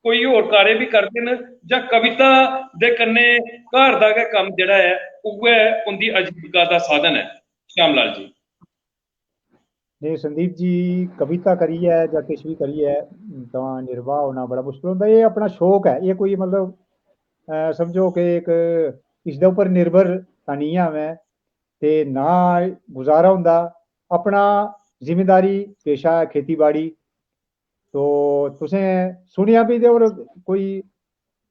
कोई होर कार्य बी करदे न, जां कविता दे कन्नै घर दा गै कम्म जेह्ड़ा ऐ, उ'ऐ उं'दी आजीविका दा साधन ऐ? श्याम लाल जी। नेईं संदीप जी, कविता करियै जां किश बी करियै तां निर्वाह होना बड़ा मुश्कल होंदा। एह् अपना शौक ऐ, एह् कोई मतलब, अ, समझो कि इक इसदे उप्पर निर्भर तां निं आं में, ते ना गुजारा होंदा। अपना जिम्मेदारी पेशा ऐ खेतीबाड़ी। तो तुसें सुनेआ बी ते होर कोई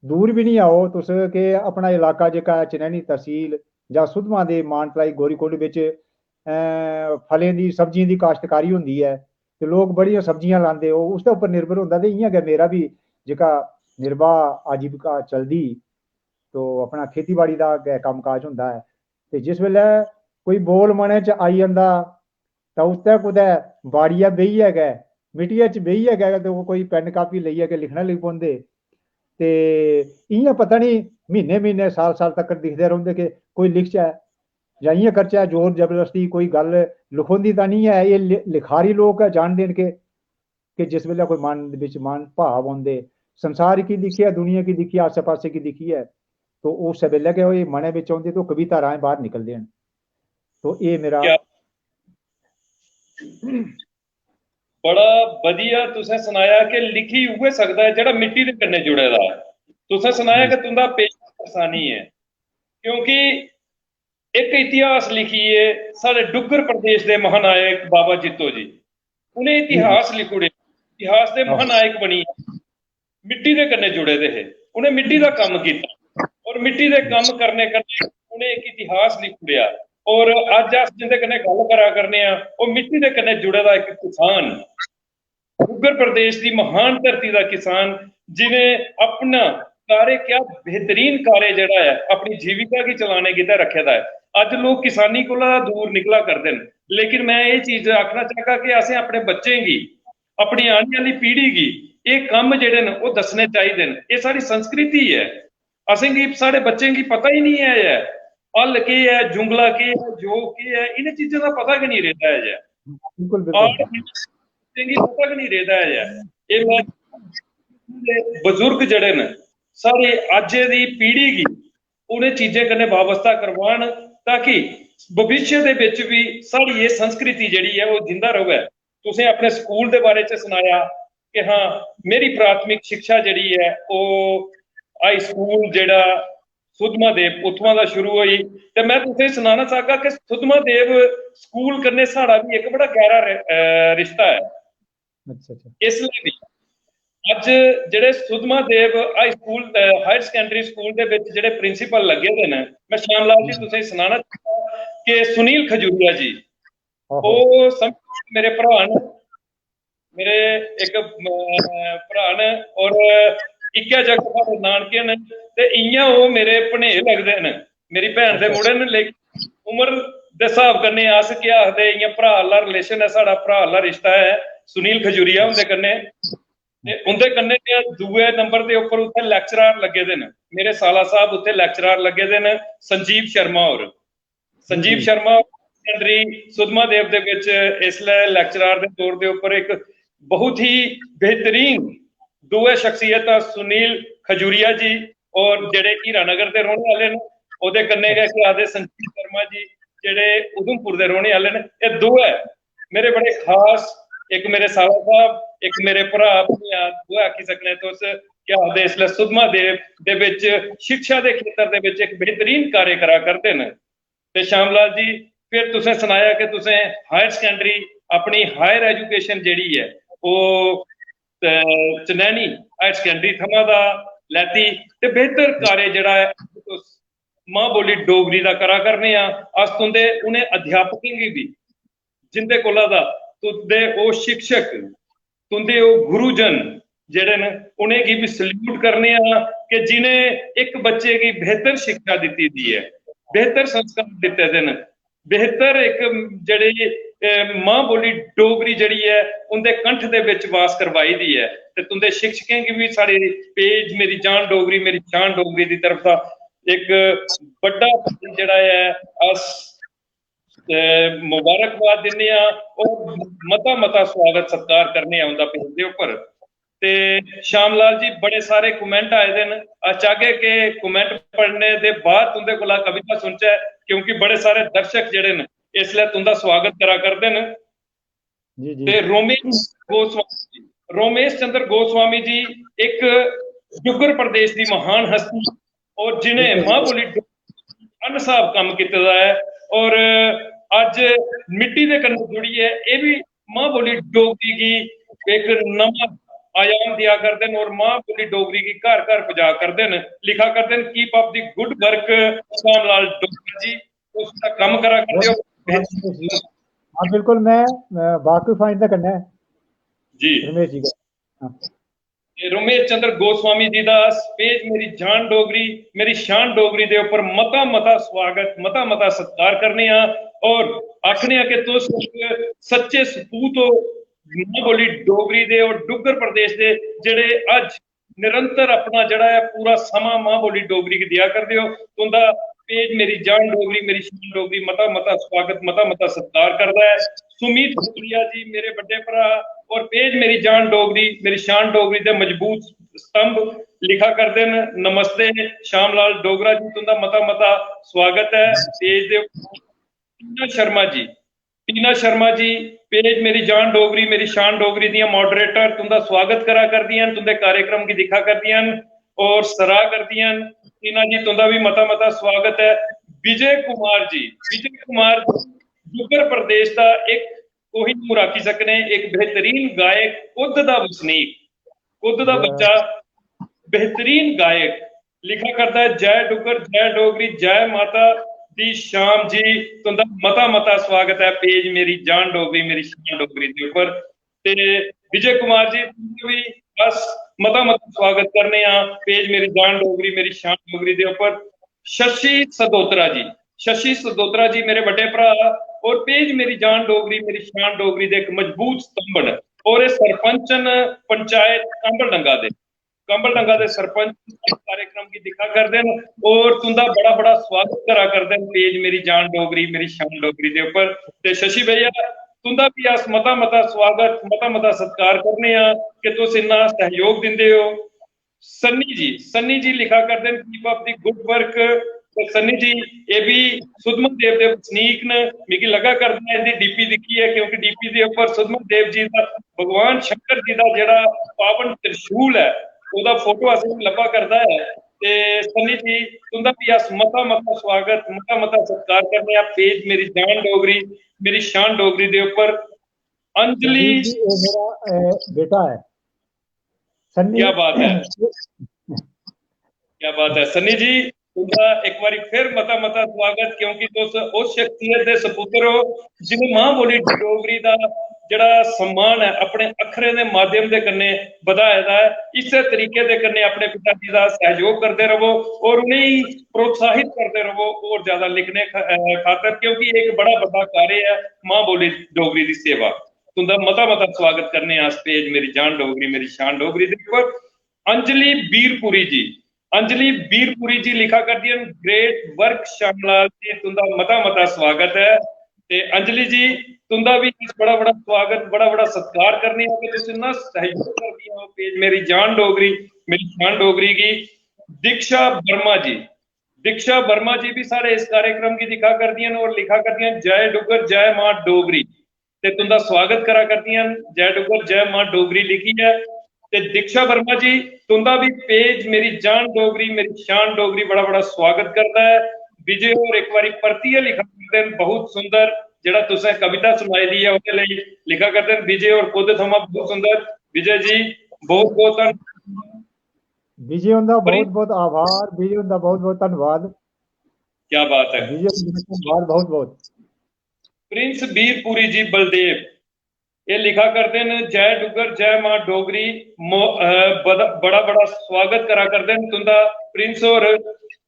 दूर बी निं आओ तुस कि अपना इलाका जेह्का ऐ चनैनी तसील जां सुद्धमहादेव मानतलाई गौरीकुंड बिच, अं, फलें दी, सब्जियें दी काश्तकारी होंदी ऐ ते लोक बड़ियां सब्जियां लांदे, ओह् उसदे उप्पर निर्भर होंदा। ते इ'यां गै मेरा बी जेह्का निर्वाह आजीविका चलदी, तो अपना खेतीबाड़ी दा गै कम्मकाज होंदा ऐ। ते जिस बेल्लै कोई बोल मनै च आई जंदा तां उत्थै कुतै बाड़ियै बेहियै गै, मिट्टियै च बेहियै गै ते ओह् कोई पैन कापी लेइयै गै लिखना लगी पौंदे। ते इ'यां पता निं म्हीने म्हीने, साल साल तक्कर दिखदे रौंह्दे कि कोई लिखचै जां इ'यां करचै, जोर जबरदस्ती कोई गल्ल लखोंदी तां निं ऐ। एह् लि-, लिखारी लोक गै जानदे न कि, कि जिस बेल्लै कोई मन दे बिच मन भाव औंदे, संसार गी दिक्खियै, दुनिया गी दिक्खियै, आस्सै पास्सै गी दिक्खियै, तो उस्सै बेल्लै गै ओह् मनै बिच औंदे ते ओह् कविता राहें बाह्र निकलदे न। तो एह् मेरा क्या बड़ा बधिया तुसें सनाया कि लिखी उ'ऐ सकदा ऐ जेह्ड़ा मिट्टी दे कन्नै जुड़े दा ऐ। तुसें सनाया कि तुं'दा पेशा करसानी ऐ, क्योंकि इक इतिहास लिखियै साढ़े डुग्गर प्रदेश दे महानायक बाबा जित्तो जी, उ'नें इतिहास लिखी ओड़ेआ, इतिहास दे महानायक बनियै मिट्टी दे कन्नै जुड़े दे हे, उ'नें मिट्टी दा कम्म कीता और मिट्टी दे कम्म करने कन्नै उ'नें इक इतिहास लिखी ओड़ेआ। और अज्ज अस जिंदे कन्नै गल्ल करा करने आं, ओह् मिट्टी दे कन्नै जुड़े दा इक किसान, डुग्गर प्रदेश दी महान धरती दा किसान, जि'नें अपना कार्य, क्या बेहतरीन कार्य जेह्ड़ा ऐ, अपनी जीविका गी चलाने गितै रक्खे दा ऐ। अज्ज लोक किसानी कोला दूर निकला करदे न, लेकिन मैं एह् चीज आखना चाहगा कि असें अपने बच्चें गी, अपनी आने आह्ली पीढ़ी गी एह् कम्म जेह्ड़े न, ओह् दस्सने चाहिदे न। एह् साढ़ी संस्कृति ऐ, असेंगी, साढ़े बच्चें गी पता ही निं ऐ, ऐ हल केह् ऐ, जुंगला केह् ऐ, जोग केह् ऐ, इ'नें चीजें दा पता गै निं रेह्दा ऐ। बिल्कुल, बिल्कुल। और बच्चें गी पता गै निं रेह्दा ऐ। एह् मैं, बजुर्ग जेह्ड़े न, साढ़ी अज्जै दी पीढ़ी गी उ'नें चीजें कन्नै बाबस्ता करवान, ताकि भविष्य दे बिच बी साढ़ी एह् संस्कृति जेह्ड़ी ऐ, ओह् जिंदा र'वै। तुसें अपने स्कूल दे बारे च सनाया कि हाँ, मेरी प्राथमिक शिक्षा जेह्ड़ी ऐ, ओह् हाई स्कूल जेह्ड़ा सुद्धमहादेव, उत्थुआं दा शुरू होई। ते मैं तुसें सनाना चाहगा कि सुद्धमहादेव स्कूल कन्नै साढ़ा बी इक बड़ा गैह्रा रि-, अ, रिश्ता ऐ। अच्छा, अच्छा। इसलिए बी अज्ज जेह्ड़े सुद्धमहादेव हाई स्कूल, अ, हायर सकैंडरी स्कूल दे बिच जेह्ड़े प्रिंसिपल लग्गे दे न, मैं श्याम लाल जी तुसें सनाना चाहगा कि सुनील खजूरिया जी, आहो। ओह् समझो मेरे भ्राऽ न, मेरे इक, अ, भ्राऽ न और इक्कै जगह साढ़े नानके न, ते इ'यां ओह् मेरे भनेऽ लगदे न, मेरी भैन दे मुड़े न, लेकिन उम्र दे स्हाब कन्नै अस केह् आखदे, इ'यां भ्राऽ आह्ला relation ऐ साढ़ा, भ्राऽ आह्ला रिश्ता ऐ सुनील खजूरिया हुंदे कन्नै। ते उं'दे कन्नै गै दूए नंबर दे उप्पर उत्थै lecturer लग्गे दे न, मेरे साला साहब उत्थै lecturer लग्गे दे न, संजीव शर्मा होर। संजीव शर्मा secondary सुद्धमहादेव दे बिच इसलै lecturer दे तौर दे उप्पर इक बहुत ही बेहतरीन दोऐ शख्सियतां सुनील खजूरिया जी और जेह्ड़े हीरानगर दे रौह्ने आह्ले न, ओह्दे कन्नै गै केह् आखदे संजीव शर्मा जी जेह्ड़े उधमपुर दे रौह्ने आह्ले न। एह् दोऐ मेरे बड़े खास, इक मेरे साला साहब, इक मेरे भ्राऽ भनेआ, दोऐ आखी सकने तुस, केह् आखदे इसलै सुद्धमहादेव दे बिच शिक्षा दे खेतर दे बिच इक बेहतरीन कार्य करा करदे न। ते श्याम लाल जी, फिर तुसें सनाया कि तुसें हायर सकैंडरी, अपनी हायर एजुकेशन जेह्ड़ी ऐ, ओह्, अ, चनैनी हायर सकैंडरी थमां दा लैती, ते बेहतर कार्य जेह्ड़ा ऐ, तुस मां बोली डोगरी दा करा करने आं। अस तुं'दे उ'नें अध्यापकें गी बी, जिं'दे कोला दा तुं'दे ओह् शिक्षक, तुं'दे ओह् गुरुजन जेह्ड़े न, उ'नेंगी बी सल्यूट करने आं कि जि'नें इक बच्चे गी बेहतर शिक्षा दित्ती दी ऐ, बेहतर संस्कार दित्ते दे न। बेहतर इक जेह्ड़ी, अ, मां बोली डोगरी जेह्ड़ी ऐ, उं'दे कंठ दे बिच वास करवाई दी ऐ। ते तुं'दे शिक्षकें गी बी साढ़ी पेज मेरी जान डोगरी, मेरी शान डोगरी दी तरफ दा इक बड्डा जेह्ड़ा ऐ, अस, अ, मुबारकबाद दिन्ने आं और मता-मता स्वागत सत्कार करने आं उं'दा पेज दे उप्पर। ते श्याम लाल जी, बड़े सारे comment आए दे न। अस चाहगे कि comment पढ़ने दे बाद तुं'दे कोला कविता सुनचै, क्योंकि बड़े सारे दर्शक जेह्ड़े न, इसलै तुं'दा स्वागत करा करदे न। जी, जी। ते रोमेश गोस्वामी जी, रोमेश चंद्र गोस्वामी जी इक डुग्गर प्रदेश दी महान हस्ती और जि'नें मां बोली डोगरी अनसाफ कम्म कीते दा ऐ और अज्ज मिट्टी दे कन्नै जुड़ियै एह् बी मां बोली डोगरी गी इक नमां आयाम देआ करदे न और मां बोली डोगरी गी घर घर पजा करदे न, लिखा करदे न। Keep up the good work, Shyam Lal Dogra जी, तुस दा कम्म करा करदे हो। हाँ, बिल्कुल, मैं, मैं वाकिफ आं इंदे कन्नै, जी। रमेश जी का। हाँ। ते रमेश चंद्र गोस्वामी जी दा पेज मेरी जान डोगरी, मेरी शान डोगरी दे उप्पर मता मता स्वागत, मता मता सत्कार करने आं और आखने आं कि तुस इक सच्चे सपूत हो मां बोली डोगरी दे और डुग्गर प्रदेश दे, जेह्ड़े अज्ज निरंतर अपना जेह्ड़ा ऐ पूरा समां मां बोली डोगरी गी देआ करदे ओ। तुं'दा पेज मेरी जान डोगरी, मेरी शान डोगरी, मता मता स्वागत, मता मता सत्कार करदा ऐ। सुमीत खत्रिया जी, मेरे बड्डे भ्रा, और पेज मेरी जान डोगरी, मेरी शान डोगरी दे मजबूत स्तंभ, लिखा करदे न, "नमस्ते श्याम लाल डोगरा जी, तुं'दा मता मता स्वागत ऐ पेज दे।" टीना शर्मा जी, टीना शर्मा जी, पेज मेरी जान डोगरी, मेरी शान डोगरी दियां moderator, तुं'दा स्वागत करा करदियां न, तुं'दे कार्यक्रम गी दिक्खा करदियां न और सराह करदियां न। टीना जी, तुं'दा बी मता मता स्वागत ऐ। विजय कुमार जी, विजय कुमार जी डुग्गर प्रदेश दा इक, कोहिनूर आखी सकने, इक बेहतरीन गायक, कुद्द दा बसनीक, कुद्द दा बच्चा, बेहतरीन गायक, लिखा करदा ऐ, "जय डुग्गर, जय डोगरी, जय माता दी श्याम जी।" तुं'दा मता मता स्वागत ऐ पेज मेरी जान डोगरी, मेरी शान डोगरी दे उप्पर। ते विजय कुमार जी, तुं'दा बी अस मता मता स्वागत करने आं पेज मेरी जान डोगरी, मेरी शान डोगरी दे उप्पर। शशि सदोत्रा जी, शशि सदोत्रा जी मेरे बड्डे भ्रा और पेज मेरी जान डोगरी, मेरी शान डोगरी दे इक मजबूत स्तंभ न और एह् सरपंच न पंचायत कंबल डंगा दे। कंबल डंगा दे सरपंच इस कार्यक्रम गी दिक्खा करदे न और तुं'दा बड़ा बड़ा स्वागत करा करदे न पेज मेरी जान डोगरी, मेरी शान डोगरी दे उप्पर। ते शशि भैया, तुं'दा बी अस मता मता स्वागत, मता मता सत्कार करने आं कि तुस इन्ना सैह्योग दिंदे ओ। सन्नी जी, सन्नी जी लिखा करदे न, "Keep up the good work।" ते सन्नी जी, एह् बी सुद्धमहादेव दे बसनीक न। मिगी लग्गा करदा ऐ इं'दी डीपी दिक्खियै, क्योंकि डीपी दे उप्पर सुद्धमहादेव जी दा, भगवान शंकर जी दा जेह्ड़ा पावन त्रिशूल ऐ, ओह्दा फोटो असेंगी लब्भा करदा ऐ। ते सन्नी जी, तुं'दा बी अस मता मता स्वागत, मता मता सत्कार करने आं पेज मेरी जान डोगरी, मेरी शान डोगरी दे उप्पर। अंजलि जी, जी, ये मेरा, अ, बेटा है। सन्नी। क्या बात है, क्या बात है सन्नी जी, तुं'दा इक बारी फिर मता मता स्वागत, क्योंकि तुस उस शख्सियत दे सपुत्र हो जि'नें मां बोली डोगरी दा जेह्ड़ा सम्मान ऐ अपने अक्खरें दे माध्यम दे कन्नै बधाए दा ऐ। इस्सै तरीके दे कन्नै अपने पिता जी दा सैह्योग करदे रवो और उ'नेंगी प्रोत्साहित करदे रवो होर ज्यादा लिखने ख-, अ, खातर, क्योंकि एह् इक बड़ा बड्डा कार्य ऐ मां बोली डोगरी दी सेवा। तुं'दा मता मता स्वागत करने आं अस पेज मेरी जान डोगरी, मेरी शान डोगरी दे उप्पर। अंजलि बीरपुरी जी, अंजलि बीरपुरी जी लिखा करदियां न, "Great work श्यामलाल जी, तुं'दा मता मता स्वागत ऐ।" ते अंजलि जी, तुं'दा बी अस बड़ा बड़ा स्वागत, बड़ा बड़ा सत्कार करने आं कि तुस इन्ना सैह्योग करदियां ओ पेज मेरी जान डोगरी, मेरी शान डोगरी गी। दीक्षा वर्मा जी, दीक्षा वर्मा जी भी साढ़े इस कार्यक्रम गी दिक्खा करदियां न और लिखा करदियां न, "जय डुग्गर, जय मां डोगरी।" ते तुं'दा स्वागत करा करदियां न, "जय डुग्गर, जय मां डोगरी" लिखियै। ते दीक्षा वर्मा जी, तुं'दा भी पेज मेरी जान डोगरी, मेरी शान डोगरी बड़ा बड़ा स्वागत करदा ऐ। विजय होर इक बारी परतियै लिखा करदे न, "बहुत सुंदर।" जेह्ड़ा तुसें कविता सुनाई दी ऐ, ओह्दे लेई लिखा करदे न विजय होर खुद थमां, "बहुत सुंदर।" विजय जी, बहुत बहुत धन्नवाद। विजय हुंदा बहुत बहुत आभार, विजय हुंदा बहुत बहुत धन्नवाद। क्या बात है। विजय हुंदा धन्नवाद बहुत बहुत। प्रिंस बीरपुरी जी बलदेव, ये लिखा करदे न, "जय डुग्गर, जय मां डोगरी।" मो-, अ, बड़ा, बड़ा, बड़ा स्वागत करा करदे न तुं'दा प्रिंस होर।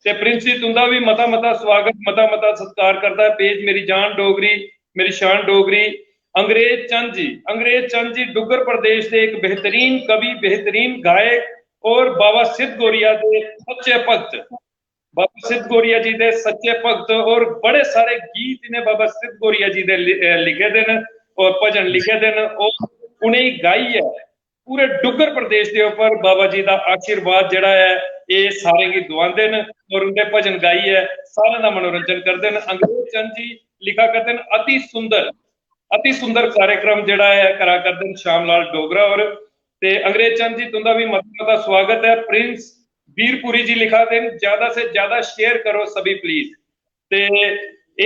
ते प्रिंस जी, तुंदा भी मता मता स्वागत, मता मता सत्कार करदा ऐ पेज मेरी जान डोगरी, मेरी शान डोगरी। अंग्रेज चंद जी, अंग्रेज चंद जी डुग्गर प्रदेश दे एक बेहतरीन कवि, बेहतरीन गायक और बाबा सिद्ध गोरिया दे सच्चे भक्त, बाबा सिद्ध गोरिया जी दे सच्चे भक्त और बड़े सारे गीत इन्हें बाबा सिद्ध गोरिया जी दे लि-, अ, लिखे दे न और भजन लिखे दे न और उ'नेंगी गाइयै पूरे डुग्गर प्रदेश दे उप्पर बाबा जी दा आशीर्वाद जेह्ड़ा ऐ, एह् सारें गी दुआंदे न और उं'दे भजन गाइयै सारें दा मनोरंजन करदे न। अंग्रेज चंद जी लिखा करदे न, अति सुंदर, अति सुंदर कार्यक्रम जेह्ड़ा ऐ करा करदे न श्याम लाल डोगरा होर। ते अंग्रेज चंद जी, तुं'दा बी मता मता स्वागत ऐ। प्रिंस बीरपुरी जी लिखा दे न, ज्यादा से ज्यादा शेयर करो सभी प्लीज। ते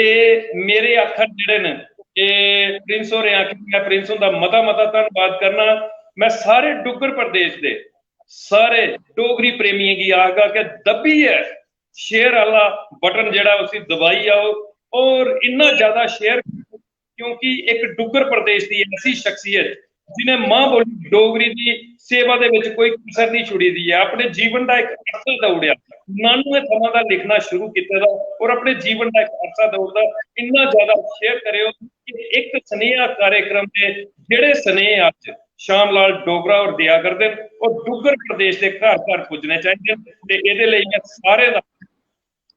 एह् मेरे आखर जेह्ड़े न, एह् प्रिंस होरें आखेआ, में प्रिंस हुंदा मता मता धन्नवाद करना। में सारे डुग्गर प्रदेश दे सारे डोगरी प्रेमियें गी आखगा कि दब्बियै शेयर आह्ला बटन जेह्ड़ा, उसी दबाई आओ और इन्ना ज्यादा शेयर, क्योंकि इक डुग्गर प्रदेश दी ऐसी शख्सियत जिन्हें मां बोली डोगरी दी सेवा दे विच कोई कसर नहीं छुड़ी दी ऐ, अपने जीवन दा इक अरसा देई ओड़ेआ, नानुए थमां दा लिखना शुरू कीते दा और अपने जीवन दा इक अरसा देई ओड़दा। इन्ना ज्यादा शेयर करेओ कि इक सनेहा कार्यक्रम दे जेह्ड़े सनेह अज्ज श्याम लाल डोगरा होर देआ करदे न, ओह् डुग्गर प्रदेश दे घर घर पुज्जने चाहिदे न। ते एह्दे लेई में सारें दा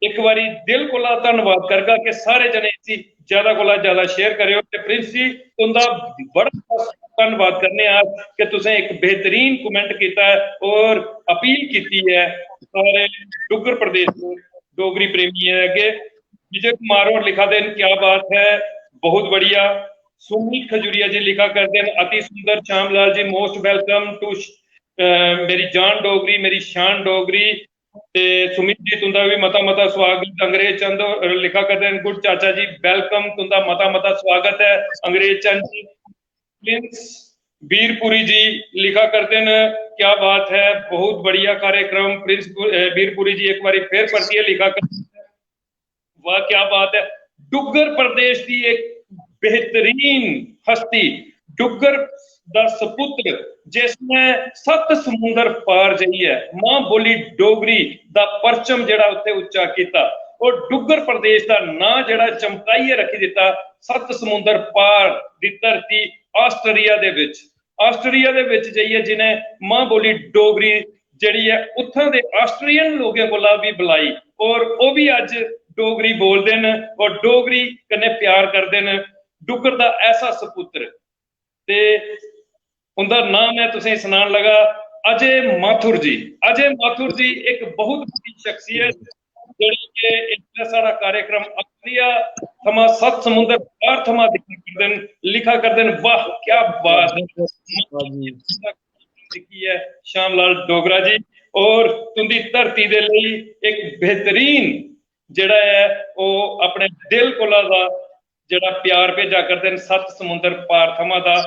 इक बारी दिल कोला धन्नवाद करगा कि सारे जने इसी ज्यादा कोला ज्यादा शेयर करेओ। ते प्रिंस जी, तुंदा बड़ा बड़ा धन्नवाद करने आं कि तुसें इक बेहतरीन कमेंट कीता ऐ और अपील कीती ऐ सारे डुग्गर प्रदेश दे डोगरी प्रेमियें दे अग्गे। विजय कुमार होर लिखा दे न, क्या बात है, बहुत बढ़िया। सुमित खजूरिया जी लिखा करदे न, अति सुंदर Shyam Lal ji, most welcome to मेरी जान डोगरी, मेरी शान डोगरी। ते सुमित जी, तुंदा भी मता मता स्वागत। अंग्रेज चंद होर लिखा करदे न, गुड चाचा जी, वेलकम, तुंदा मता मता स्वागत ऐ। अंग्रेज चंद जी, प्रिंस बीरपुरी जी लिखा करदे न, क्या बात है, बहुत बढ़िया कार्यक्रम। प्रिंस पु-, अ, बीरपुरी जी एक बारी फिर परतियै लिखा करदे न, वाह क्या बात है। डुग्गर प्रदेश दी एक बेहतरीन हस्ती, डुग्गर दा सपुत्र, जिसने सत्त समुंदर पार जाइयै मां बोली डोगरी दा परचम जेह्ड़ा उत्थे उच्चा कीता और डुग्गर प्रदेश दा नां जेह्ड़ा चमकाइयै रखी दित्ता सत्त समुंदर पार दी धरती आस्ट्रेलिया दे विच। आस्ट्रेलिया दे विच जाइयै जिनें मां बोली डोगरी जेह्ड़ी ऐ उत्थां दे आस्ट्रेलियन लोकें कोला भी बुलाई और ओह् भी अज्ज डोगरी बोलदे न और डोगरी कन्नै प्यार करदे न। डुग्गर दा ऐसा सपुत्र। ते उंदा नाम में तुसें सनान लगा अजय माथुर जी। अजय माथुर जी एक बहुत बड़ी शख्सियत जेह्ड़ी के इसलै साढ़ा कार्यक्रम आस्ट्रेलिया थमां सत्त समुंदर पार थमां दिक्खा करदे न, लिखा करदे न। वाह, क्या बात है। दिक्खी ऐ श्याम लाल डोगरा जी, और तुंदी धरती दे लेई एक बेहतरीन जेह्ड़ा ऐ ओह् अपने दिल कोला दा जेह्ड़ा प्यार भेजा करदे न सत्त समुंदर पार थमां दा।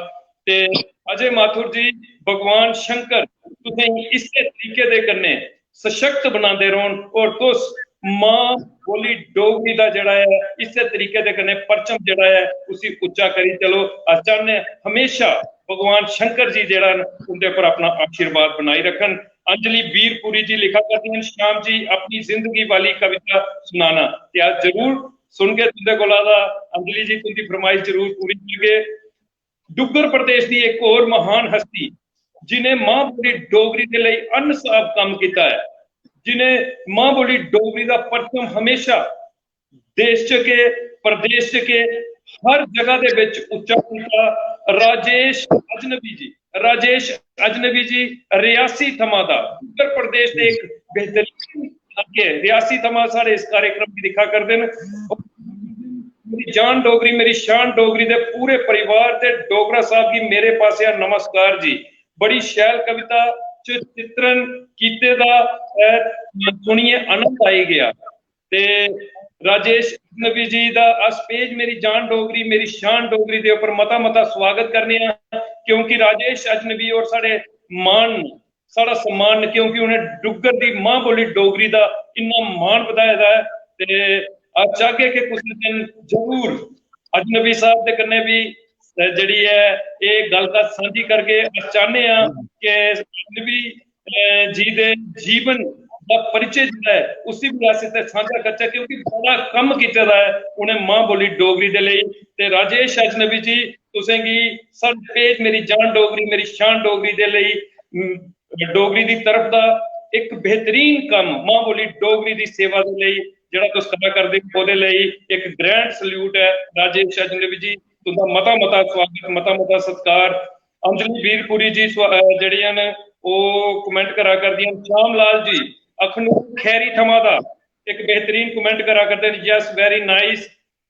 ते अजय माथुर जी, भगवान शंकर तुसें इस्सै तरीके दे कन्नै सशक्त बनांदे रौह्न और तुस मां बोली डोगरी दा जेह्ड़ा ऐ इस्सै तरीके दे कन्नै परचम जेह्ड़ा ऐ उसी उच्चा करी चलो। अस चाह्न्ने हमेशा भगवान शंकर जी जेह्ड़ा न उंदे पर अपना आशीर्वाद बनाई रखन। अंजलि बीरपुरी जी लिखा करदियां न, श्याम जी अपनी जिंदगी वाली कविता सुनाना। ते अस जरूर सुनगे तुंदे कोला दा, अंजलि जी तुंदी फरमाइश जरूर पूरी करगे। डुग्गर प्रदेश दी एक होर महान हस्ती जिनें मां बोली डोगरी दे लेई अनसाफ कम्म कीता ऐ, जिनें मां बोली डोगरी दा परचम हमेशा देश च के, प्रदेश च के, हर जगह दे विच उच्चा कीता। राजेश अजनबी जी, राजेश अजनबी जी रियासी थमां दा, उत्तर प्रदेश दे एक बेहतरीन इलाके रियासी थमां साढ़े इस कार्यक्रम गी दिक्खा करदे न। मेरी जान डोगरी, मेरी शान डोगरी दे पूरे परिवार ते डोगरा साहब गी मेरे पासेआ नमस्कार जी। बड़ी शैल कविता च चित्रण कीते दा ऐ, सुनियै आनंद आई गेआ। ते राजेश अजनबी जी दा अस पेज मेरी जान डोगरी, मेरी शान डोगरी दे उप्पर मता मता स्वागत करने आं, क्योंकि राजेश अजनबी होर साढ़े मान न, साढ़ा सम्मान न, क्योंकि उ'नें डुग्गर दी मां बोली डोगरी दा इन्ना मान बधाए दा ऐ। ते अस चाहगे कि कुसै दिन जरूर अजनबी साहब दे कन्नै बी, अ, जेह्ड़ी ऐ एह् गल्ल कत्थ सांझी करगे। अस चाह्न्ने आं कि अजनबी, अ, जी दे जीवन दा परिचय जेह्ड़ा ऐ, उसी बी अस इत्थै सांझा करचै, क्योंकि बड़ा कम्म कीते दा ऐ उ'नें मां बोली डोगरी दे लेई। ते राजेश अजनबी जी, तुसेंगी साढ़े पेज मेरी जान डोगरी, मेरी शान डोगरी दे लेई, उम, डोगरी दी तरफ दा इक बेहतरीन कम्म, मां बोली डोगरी दी सेवा दे लेई जेह्ड़ा तुस करा करदे ओ, ओह्दे लेई इक grand salute ऐ। राजेश अजनबी जी, तुं'दा मता मता स्वागत, मता मता सत्कार। अंजलि बीरपुरी जी स्वा-, अ, जेह्ड़ियां न, ओह् comment करा करदियां न। श्याम लाल जी अखनूर खैरी थमां दा इक बेहतरीन comment करा करदे न। Yes, very nice।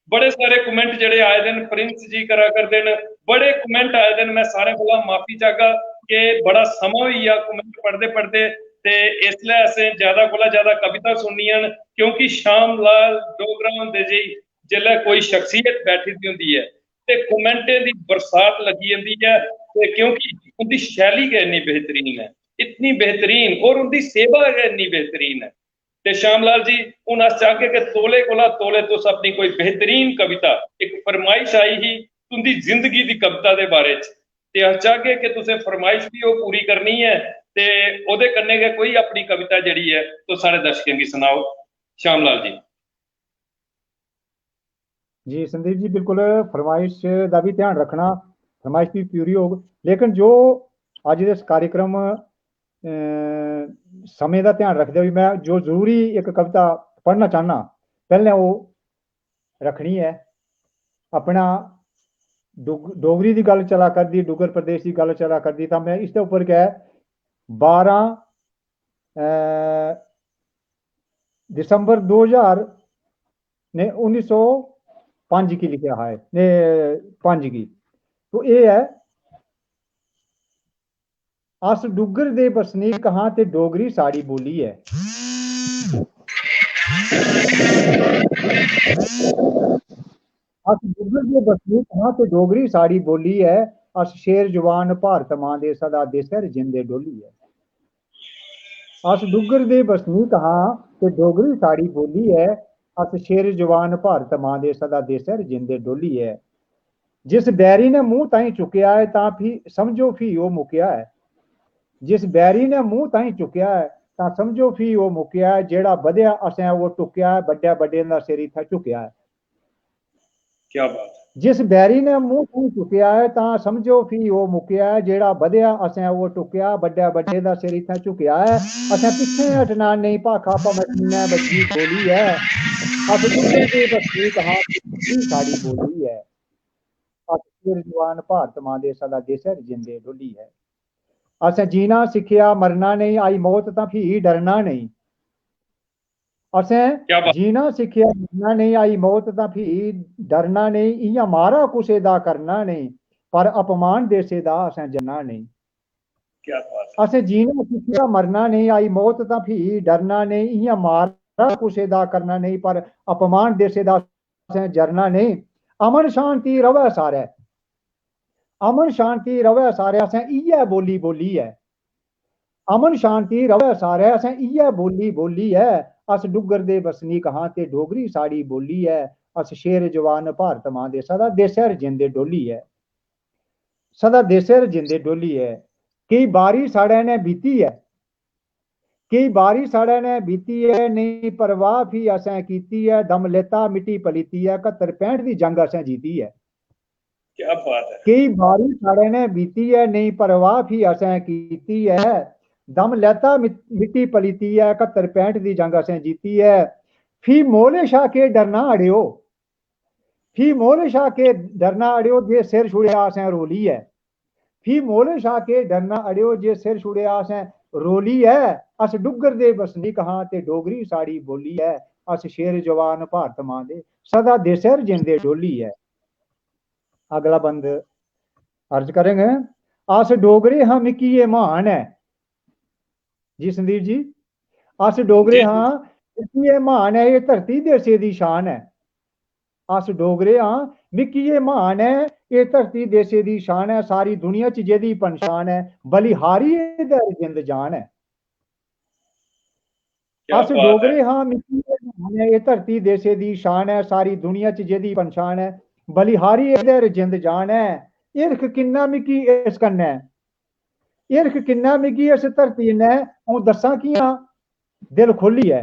बड़े सारे comment जेह्ड़े आए दे न, प्रिंस जी करा करदे न, बड़े comment आए दे न। मैं सारें कोला माफी चाहगा कि बड़ा समां होई गेआ comment पढ़दे पढ़दे, ते इसलै असें ज्यादा कोला ज्यादा कविता सुननियां न, क्योंकि श्याम लाल डोगरा हुंदे जेही जिसलै कोई शख्सियत बैठी दी होंदी ऐ ते कमेंटें दी बरसात लगी जंदी ऐ, ते क्योंकि उंदी शैली गै इन्नी बेहतरीन ऐ, इतनी बेहतरीन, और उंदी सेवा गै इन्नी बेहतरीन ऐ। ते श्याम लाल जी, हून अस चाहगे कि तौले कोला तौले तुस अपनी कोई बेहतरीन कविता, इक फरमाइश आई ही तुंदी जिंदगी दी कविता दे बारे च, ते अस चाहगे कि तुसें फरमाइश भी ओह् पूरी करनी ऐ, ते ओह्दे कन्नै गै कोई अपनी कविता जेह्ड़ी ऐ, तुस साढ़े दर्शकें गी सनाओ, श्याम लाल जी। जी संदीप जी, बिल्कुल फरमाइश दा भी ध्यान रखना, फरमाइश भी पूरी होग, लेकिन जो अज्ज दे इस कार्यक्रम, अ, समें दा ध्यान रखदे होई मैं जो जरूरी इक कविता पढ़ना चाहना, पैह्लें ओह् रखनी ऐ। अपना डुग-, डोगरी दी गल्ल चला करदी, डुग्गर प्रदेश दी गल्ल चला करदी, तां मैं इसदे उप्पर गै बारां, अ, दिसंबर दो ज्हार ने उन्नी सौ पंज गी लिखेआ हा, ए, ने पंज गी। तो एह् ऐ, अस डुग्गर दे बसनीक हां ते डोगरी साढ़ी बोली ऐ। अस डुग्गर दे बसनीक हां ते डोगरी साढ़ी बोली ऐ। अस शेर जवान भारत मां दे सदा देसै 'र जिंदे डोली ऐ। अस डुग्गर दे बसनीक हां ते डोगरी साढ़ी बोली ऐ। अस शेर जवान भारत मां दे सदा देसै 'र जिंदे डोली ऐ। जिस बैरी ने मूंह ताईं चुक्केआ ऐ, तां फ्ही समझो फ्ही ओह् मुक्केआ ऐ। जिस बैरी ने मूंह ताईं चुक्केआ ऐ, तां समझो फ्ही ओह् मुक्केआ ऐ। जेह्ड़ा बधेआ असें ओह् टुक्केआ ऐ, बड्डे बड्डे दा सिर इत्थै झुकेआ ऐ। क्या बात है। जिस बैरी ने मूंह ताईं चुक्केआ ऐ, तां समझो फ्ही ओह् मुक्केआ ऐ। जेह्ड़ा बधेआ असें ओह् टुक्केआ, बड्डे बड्डे दा सिर इत्थै झुकेआ ऐ। असें पिच्छें हटना नेईं, भाखा भामें किन्नै बज्जी गोली ऐ। अस डुग्गर दे बसनीक हां, डोगरी साढ़ी बोली ऐ। अस शेर जवान भारत मां दे सदा देसै 'र जिंदे डोली ऐ। असें जीना सिक्खेआ, मरना नेईं, आई मौत तां फ्ही डरना नेईं। असें क्या बात। जीना सिक्खेआ, मरना नेईं, आई मौत तां फ्ही डरना नेईं, इ'यां मारा कुसै दा करना नेईं, पर अपमान देसै दा असें जरना नेईं। क्या बात है। असें जीना सिक्खेआ, मरना नेईं, आई मौत तां फ्ही डरना नेईं, इ'यां मारा कुसै दा करना नेईं, पर अपमान देसै दा असें जरना नेईं। अमन शांति रवै सारै, अमन शांति रवै सारै, असें इ'यै बोली बोली ऐ। अमन शांति रवै सारै, असें इ'यै बोली बोली ऐ। अस डुग्गर दे बसनीक हां ते डोगरी साढ़ी बोली ऐ। अस शेर जवान भारत मां दे सदा देसै 'र जिंदे डोली ऐ। सदा देसै 'र जिंदे डोली ऐ। केई बारी साढ़े नै बीती ऐ, केई बारी साढ़े नै बीती ऐ, नेईं परवाह् फ्ही असें कीती ऐ। दम लेता मिट्टी पलीती ऐ, कत्तर पैंह्ट दी जंग असें जीती ऐ। क्या बात है। केई बारी साढ़े नै बीती ऐ, नेईं परवाह् फ्ही असें कीती ऐ। दम लैता मि-, मिट्टी पलीती ऐ, कत्तर पैंह्ट दी जंग असें जीती ऐ। फ्ही मोह्ले शा केह् डरना अड़ेओ, फ्ही मोह्ले शा केह् डरना अड़ेओ, जे सिर छुड़ेआ असें रोली ऐ। फ्ही मोह्ले शा केह् डरना अड़ेओ, जे सिर छुड़ेआ असें रोली ऐ। अस डुग्गर दे बसनीक हां ते डोगरी साढ़ी बोली ऐ। अस शेर जवान भारत मां दे सदा देसै 'र जिंदे डोली ऐ। अगला बंद अर्ज करङ। अस डोगरे हां, मिकी एह् म्हान ऐ। जी संदीप जी, अस डोगरे जी। हां, मिकी एह् म्हान ऐ, एह् धरती देसै दी शान ऐ। अस डोगरे हां, मिकी एह् म्हान ऐ, एह् धरती देसै दी शान ऐ, सारी दुनिया च जेह्दी पंछान ऐ, बलिहारी एह्दे 'र जिंद जान ऐ। क्या अस बात ऐ। डोगरे हां, मिट्टी दे म्हान ऐ, एह् धरती देसै दी शान ऐ, सारी दुनिया च जेह्दी पंछान ऐ, बलिहारी एह्दे 'र जिंद जान ऐ। हिरख किन्ना मिगी इस कन्नै, हिरख किन्ना मिगी इस धरती नै, अ'ऊं दस्सां कि'यां? दिल खोह्लियै।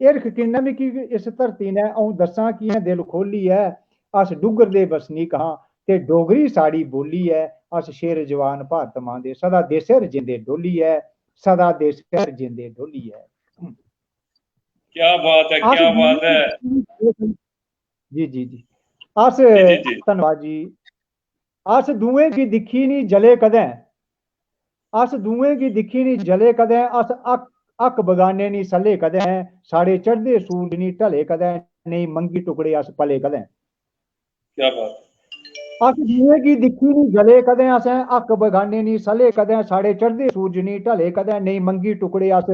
हिरख किन्ना मिगी इस धरती ने, अ'ऊं दस्सां कि'यां दिल खोह्लियै। अस डुग्गर दे बसनीक हां ते डोगरी साढ़ी बोल्ली ऐ। अस शेर जवान भारत मां दे, सदा देसै 'र जींदे डोल्लियै, सदा देसै 'र जींदे डोल्लियै। क्या बात है, अस क्या बात जींदे है। जी, जी, जी। अस, जी, जी, जी। धन्नवाद जी। अस दुएं गी दिक्खी निं जले कदें, अस दुएं गी दिक्खी निं जले कदें, अस हक, हक बगाने निं सले कदें, साढ़े चढ़दे सूरज निं ढले कदें, नेईं मंगी टुकड़े अस पले कदें। क्या बात। अस दुएं गी दिक्खी निं जले कदें, असें हक बगाने निं सले कदें, साढ़े चढ़दे सूरज निं ढले कदें, नेईं मंगी टुकड़े अस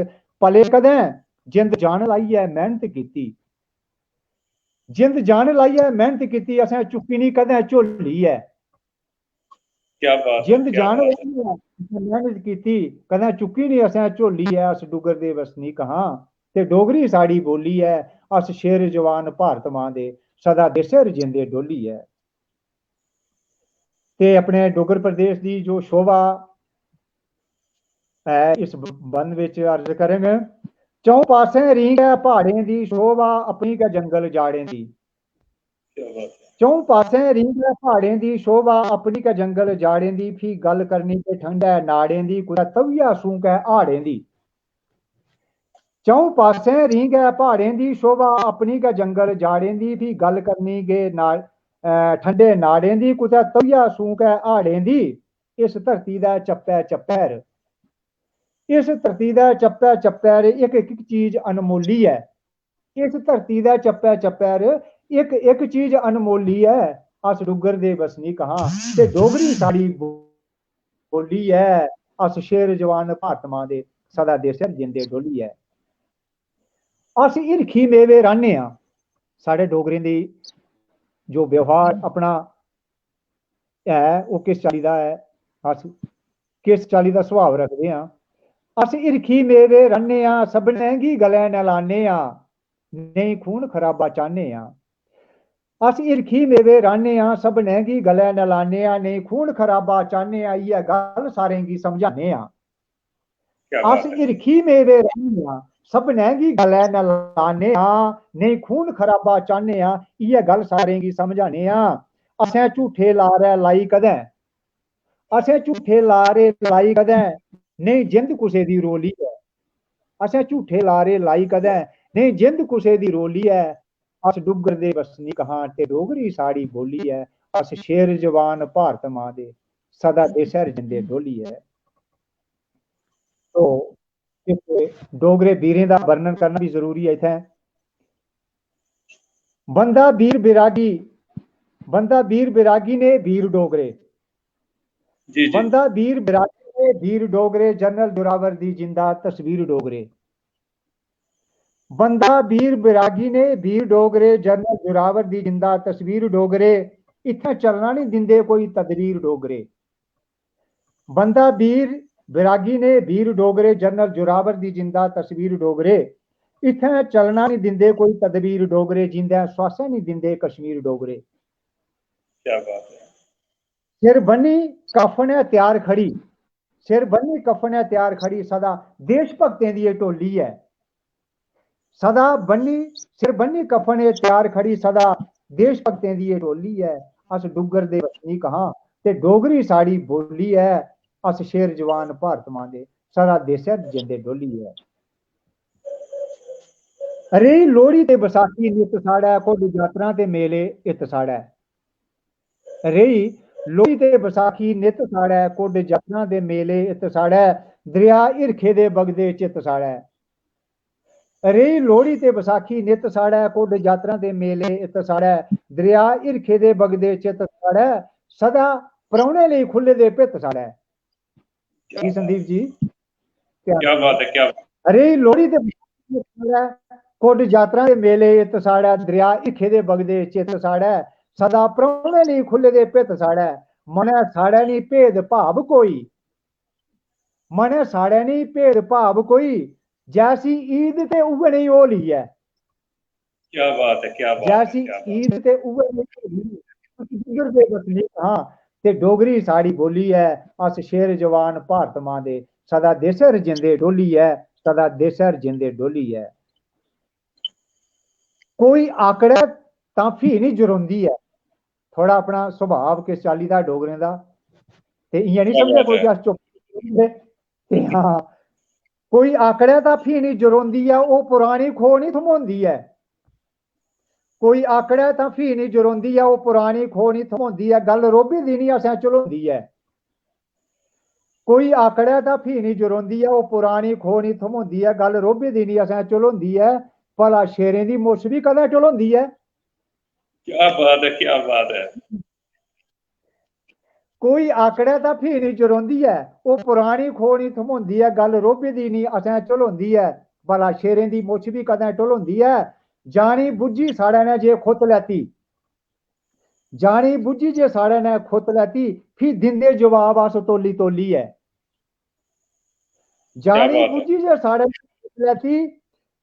पले कदें, जिंद जान लाइयै मेह्नत कीती। जिंद जान लाइयै मेह्नत कीती, असें चुक्की निं कदें झोली ऐ। क्या बात है, जिंद क्या जान बात है। लाइयै असें मेह्नत कीती, कदें चुक्की निं असें झोली ऐ। अस डुग्गर दे बसनीक हां ते डोगरी साढ़ी बोल्ली ऐ। अस शेर जवान भारत मां दे, सदा देसै 'र जींदे डोल्ली ऐ। ते अपने डुग्गर प्रदेश दी जो शोभा ऐ, इस बंद बिच अर्ज करङ। चौं पासें रींग ऐ प्हाड़ें दी शोभा, अपनी गै जंगल जाड़ें दी। क्या बात है। चौं पासें रींग ऐ प्हाड़ें दी शोभा, अपनी गै जंगल जाड़ें दी। फ्ही गल्ल करनी ते ठंडै नाड़ें दी, कुतै तविया सूंक ऐ हाड़ें दी। चौं पासें रींग ऐ प्हाड़ें दी शोभा, अपनी गै जंगल जाड़ें दी। फ्ही गल्ल करनी गे ना-, अ, ठंडे नाड़ें दी, कुतै तविया सूंक ऐ हाड़ें दी। इस धरती दा चप्पै चप्पै 'र, इस धरती दा चप्पै चप्पै 'र इक इक चीज अनमोली ऐ। इस धरती दा चप्पै चप्पै 'र इक इक चीज अनमोली ऐ। अस डुग्गर दे बसनीक हां ते डोगरी साढ़ी बो-, बोल्ली ऐ। अस शेर जवान भारत मां दे, सदा देसै 'र जींदे डोल्ली ऐ। अस हिरखी मेवे राह्ने आं। साढ़े डोगरें दी जो व्यवहार अपना ऐ, ओह् किस चाल्ली दा ऐ, अस किस चाल्ली दा सुभाव रखदे आं। अस हिरखी मेवे राह्ने आं, सभनें गी गलै नलाने आं, नेईं खून खराबा चाह्ने आं। अस हिरखी मेवे राह्ने आं, सभनें गी गलै नलाने आं, नेईं खून खराबा चाह्ने आं, इ'यै गल्ल सारें गी समझाने आं। क्या अस बात है। हिरखी मेवे राह्ने आं, सभनें गी गलै नलाने आं, नेईं खून खराबा चाह्ने आं, इ'यै गल्ल सारें गी समझाने आं। असें झूठे लारे लाई कदें, असें झूठे लारे लाई कदें, नेईं जिंद कुसै दी रोली ऐ। असें झूठे लारे लाई कदें, नेईं जिंद कुसै दी रोली ऐ। अस डुग्गर दे बसनीक हां ते डोगरी साढ़ी बोल्ली ऐ। अस शेर जवान भारत मां दे, सदा देसै 'र जींदे डोल्ली ऐ। तो इस डोगरे बीरें दा वर्णन करना भी जरूरी ऐ इत्थै। बंदा बीर बिरागी, बंदा बीर बिरागी ने बीर डोगरे। जी, जी। बंदा बीर बिरागी ने बीर डोगरे, जनरल जोरावर दी जिंदा तस्वीर डोगरे। बंदा बीर बिरागी ने बीर डोगरे, जनरल जोरावर दी जिंदा तस्वीर डोगरे। इत्थै चलना निं दिंदे कोई तदबीर डोगरे। बंदा बीर बिरागी ने बीर डोगरे, जनरल जोरावर दी जिंदा तस्वीर डोगरे। इत्थै चलना निं दिंदे कोई तदबीर डोगरे, जींदै सुआसै निं दिंदे कश्मीर डोगरे। क्या बात है। सिर बन्नी कफन ऐ त्यार खड़ी, सिर बन्नी कफन ऐ त्यार खड़ी, सदा देश भक्तें दी एह् टोली ऐ। सदा बन्नी, सिर बन्नी कफन ऐ त्यार खड़ी, सदा देश भक्तें दी एह् टोली ऐ। अस डुग्गर दे बसनीक हां ते डोगरी साढ़ी बोली ऐ। अस शेर जवान भारत मां दे, सदा देसै जींदे डोली ऐ। रेही लोह्ड़ी ते बसाखी नित्त साढ़ै, कुड्ड जातरां ते मेले इत्त साढ़ै। रेही लोह्ड़ी ते बसाखी नित्त साढ़ै, कुड्ड जातरां ते मेले इत्त साढ़ै, दरेआ हिरखै दे बगदे चित्त साढ़ै। रेही लोह्ड़ी ते बसाखी नित्त साढ़ै, कुड्ड जातरां ते मेले इत्त साढ़ै, दरेआ हिरखै दे बगदे चित्त साढ़ै, सदा परौह्ने लेई खु'ल्ले दे भित्त साढ़ै। जी संदीप जी, क्या क्या बात है, क्या बात। रेही लोह्ड़ी ते बसाखी साढ़ै, कुड्ड जातरां दे मेले इत्त साढ़ै, दरेआ हिरखै दे बगदे चित्त साढ़ै, सदा परौह्ने लेई खु'ल्ले दे भित्त साढ़ै, मनै साढ़ै निं भेद भाव कोई, मनै साढ़ै निं भेद भाव कोई, जैसी ईद ते उ'ऐ नेही होली ऐ। क्या बात है, क्या बात है, जैसी क्या बात है। ईद ते उ'ऐ नेही होली। अस डुग्गर दे बसनीक हां ते डोगरी साढ़ी बोली ऐ। अस शेर जवान भारत मां दे, सदा देसै 'र जींदे डोली ऐ। सदा देसै 'र जिंद ऐ डोह्ली ऐ। कोई आकड़ै तां फ्ही निं जरोंदी ऐ। थुआढ़ा अपना सुभाऽ किस चाल्ली दा डोगरें दा, ते इ'यां निं क्या समझेआ बात कोई ऐ। कि अस चुप्प ते हां, कोई आकड़ै तां फ्ही निं जरोंदी ऐ, ओह् पुरानी खोह् निं थम्होंदी ऐ। कोई आकड़ै तां फ्ही निं जरोंदी ऐ, ओह् पुरानी खोह् निं थम्होंदी ऐ, गल्ल रोह्बी दी निं असें झलोंदी ऐ। कोई आकड़ै तां फ्ही निं जरोंदी ऐ, ओह् पुरानी खोह् निं थम्होंदी ऐ, गल्ल रोह्बी दी निं असें झलोंदी ऐ, भला शेरें दी मुच्छ बी कदें ढलोंदी ऐ? क्या बात ऐ, क्या बात ऐ। कोई आकड़ै तां फ्ही निं जरोंदी ऐ, ओह् पुरानी खोह् निं थम्होंदी ऐ, गल्ल रोह्बी दी निं असें झलोंदी ऐ, भला शेरें दी मुच्छ बी कदें ढलोंदी ऐ? जानी बुज्झी साढ़े नै जे खुत्त लैती, जानी बुज्झी जे साढ़े नै खुत्त लैती, फ्ही दिंदे जवाब अस तोली तोली ऐ। क्या जानी बात ऐ। बुज्झी जे साढ़े नै खुत्त लैती,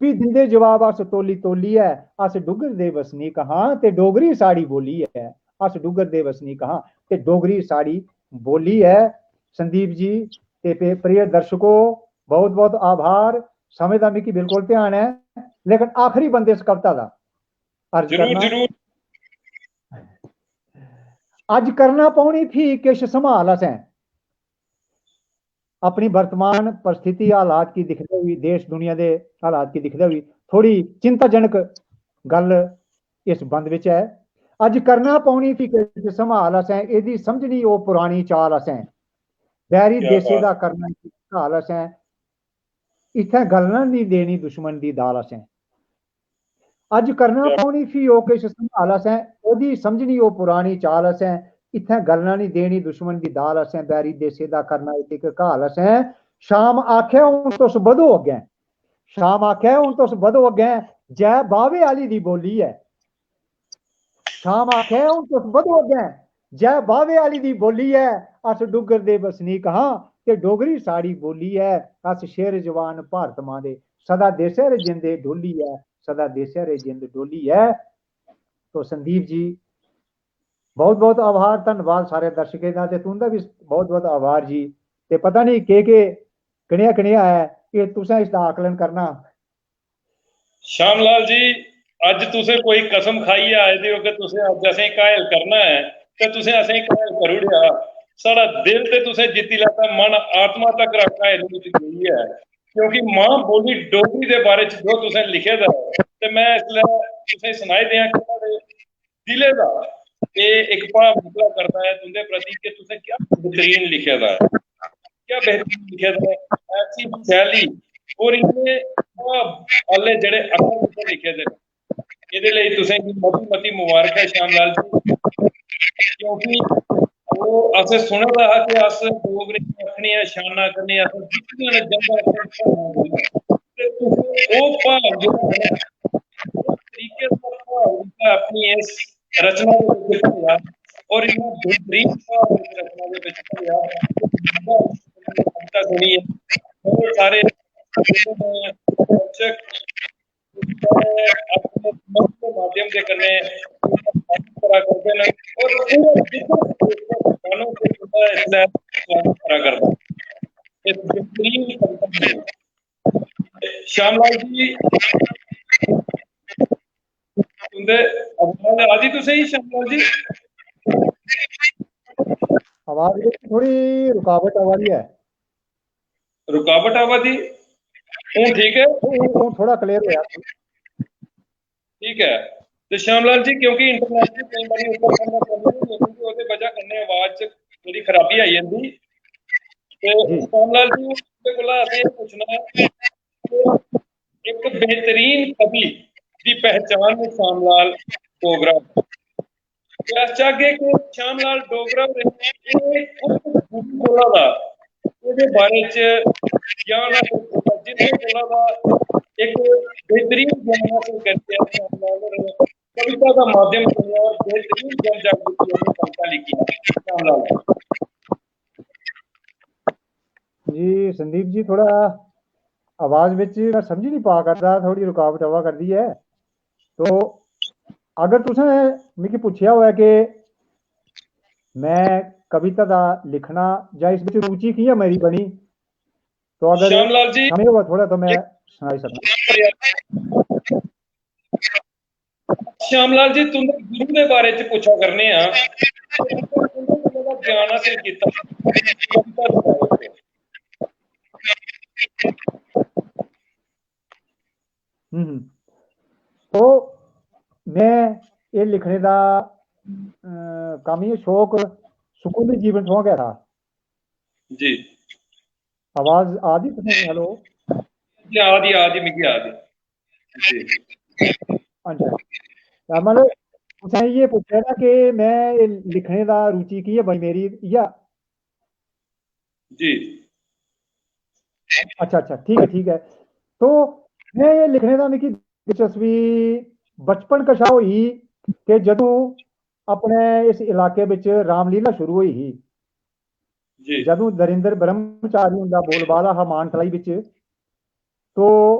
फ्ही दिंदे जवाब अस तोली तोली ऐ। अस डुग्गर दे बसनीक हां ते डोगरी साढ़ी बोली ऐ। अस डुग्गर दे बसनीक हां ते डोगरी साढ़ी बोली ऐ। संदीप जी ते पे-, प्रिय दर्शको, बहुत बहुत आभार। समें दा मिगी बिल्कुल ध्यान ऐ, लेकिन आखिरी बंदे इस कविता दा अर्ज जरूर, करना। जरूर। अज्ज करना पौनी फ्ही किश सम्हाल असें। अपनी वर्तमान परिस्थिति हालात गी दिखदे होई, देश दुनिया दे हालात गी दिखदे होई थोड़ी चिंताजनक गल्ल इस बंद बिच ऐ। अज्ज करना पौनी फ्ही किश सम्हाल असें, एह्दी समझनी ओह् पुरानी चाल असें। बैरी क्या देशे बात। दा करना इक हाल असें, इत्थें गलना निं देनी दुश्मन दी दाल असें। अज्ज करना क्या पौनी फ्ही ओह् किश सम्हाल असें, ओह्दी समझनी ओह् पुरानी चाल असें, इत्थें गलना निं देनी दुश्मन दी दाल असें, बैरी देशे दा करना इक इक घाल असें। शाम आखै हून तुस बधो अग्गें, शाम आखै हून तुस बधो अग्गें, जै बाह्वे आह्ली दी बोली ऐ। शाम आखै हून तुस बधो अग्गें, जै बाह्वे आह्ली दी बोली ऐ। अस डुग्गर दे बसनीक हां ते डोगरी साढ़ी बोली ऐ। अस शेर जवान भारत मां दे, सदा देसै रे जिंदे डोली ऐ, सदा देसै रे जिंद डोली ऐ। तो संदीप जी, बहुत बहुत आभार, धन्नवाद सारे दर्शकें दा ते तुं'दा बी बहुत बहुत आभार जी। ते पता निं केह् केह्, कनेहा कनेहा ऐ, एह् तुसें इसदा आकलन करना। श्यामलाल जी, अज्ज तुसें कोई कसम खाइयै आए दे ओ कि तुसें अज्ज असें घायल करना ऐ, ते तुसें असें घायल करी ओड़ेआ। साढ़ा दिल ते तुसें जित्ती लैता, मन आत्मा तक घायल होई चुकी ऐ, क्योंकि मां बोली डोगरी दे बारे च जो तुसें लिखे दा ऐ, ते मैं इसलै तुसें सनाई देआं कि साढ़े दिलै दा एह् इक भाव निकला करदा ऐ तुं'दे प्रति कि तुसें क्या बेहतरीन लिखे दा ऐ, क्या बेहतरीन लिखे दा ऐ, ऐसी शैली और इन्ने भाव आह्ले जेह्ड़े अक्खर तुसें लिखे दे न, एह्दे लेई तुसें गी मती मती मुबारक ऐ श्यामलाल जी, क्योंकि ओह् असें सुने दा हा कि अस डोगरे आखने आं शाना कन्नै अस जित्तियां न जंगां ते तुसें ओह् भाव जेह्ड़ा ऐ ना, उस तरीके दा भाव उं'दा अपनी इस रचना दे बिच भरेआ और इन्ना बेहतरीन भाव इस रचना दे बिच भरेआ। कविता सुनी ऐ, बहुत सारे दर्शक अपने मंच के माध्यम दे कन्नै करा करदे न और पूरा विश्व मानो के तुं'दा इसलै स्वागत करा करदा। इस बेहतरीन कविता दे श्यामलाल जी, तुं'दे आवाज आ दी तुसें गी श्यामलाल जी? आवाज बिच थोड़ी रुकावट आवा दी ऐ। रुकावट आवा दी? हून ठीक ऐ? हून, हून थोड़ा clear होया। ठीक ऐ। ते श्यामलाल जी, क्योंकि internet दी केईं बारी उप्पर थल्ले करनी होंदी ऐ, क्योंकि ओह्दे वजह कन्नै आवाज च थोड़ी खराबी आई जंदी। ते जी। श्यामलाल जी, उं'दे कोला असें एह् पुच्छना ऐ कि इक बेहतरीन कवि दी पहचान न श्यामलाल डोगरा। ते अस चाहगे कि श्यामलाल डोगरा होरें एह् खुद डोगरी बोला दा, ओह्दे बारे च ज्ञान हासल कीता, जिं'दे कोला दा इक बेहतरीन ज्ञान हासल करियै श्यामलाल होरें कविता दा माध्यम चुनेआ और बेहतरीन जन जागृति आह्ली कविता लिखी। श्यामलाल जी। जी संदीप जी, थोड़ा आवाज बिच मैं समझी नहीं पा करदा, थोड़ी रुकावट आवा करदी ऐ। तो अगर तुसें मिगी पुच्छेआ होऐ कि मैं कविता दा लिखना जां इस बिच रुचि कि'यां मेरी बनी, तो अगर श्यामलाल जी, समय होऐ थोड़ा तो मैं सनाई सकना। श्यामलाल जी, तुंदे गुरु दे बारे च पुच्छा करने आं। तुंदे कोला ज्ञान हासल कीता। हम्म, हम्म। तो मैं एह् लिखने दा, अ, कम्म, एह् शौक स्कूली जीवन थमां गै था। जी। आवाज आ दी तुसें? Hello। जी, आ दी, आ दी, मिगी आ दी। जी। अच्छा। तां मतलब तुसें इ'यै पुच्छेआ ना कि मैं एह् लिखने दा रुचि कि'यां बनी मेरी, इ'यै? जी। अच्छा, अच्छा, ठीक ऐ, ठीक ऐ। तो मैं एह् लिखने दा मिगी दिलचस्पी बचपन कशा होई कि जदूं अपने इस इलाके बिच रामलीला शुरू होई ही, जी। जदूं दरिंदर ब्रह्मचारी हुंदा बोलबाला हा मानतलाई बिच, तो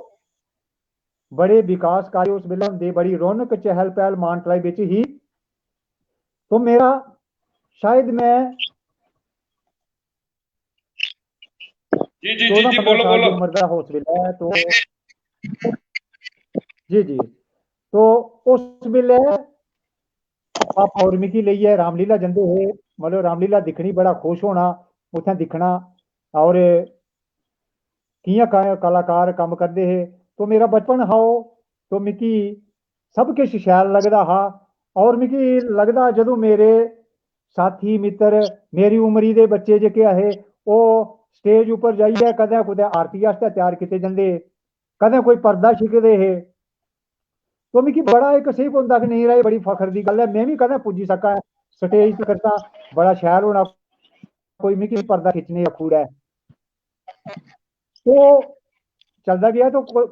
बड़े विकास कार्य उस बेल्लै होंदे, बड़ी रौनक चहल पहल मानतलाई बिच ही। तो मेरा, शायद मैं जी, जी, जी, चौदां जी, पंदरां बोलो, साल दी बोलो। उम्र दा हा उस बेल्लै, तो जी, जी। तो उस बेल्लै पापा होर मिगी लेइयै रामलीला जंदे हे, मतलब रामलीला दिक्खनी, बड़ा खुश होना उत्थें दिक्खना, और कि'यां क-, कलाकार कम्म करदे हे। तो मेरा बचपन हा ओह्, तो मिगी सब किश शैल लगदा हा। और मिगी लगदा जदूं मेरे साथी मित्तर, मेरी उमरी दे बच्चे जेह्के ऐ हे, ओह् stage उप्पर जाइयै कदें कुतै आरती आस्तै त्यार कीते जंदे हे, कदें कोई पर्दा छिकदे हे। तो मिगी बड़ा इक सेही पौंदा कि नेईं यरा, एह् बड़ी फखर दी गल्ल ऐ, में बी कदें पुज्जी सकां stage तकर, तां बड़ा शैल होना, कोई मिगी पर्दा खिच्चने गी आखी ओड़ै। तो चलदा गेआ, तो को-,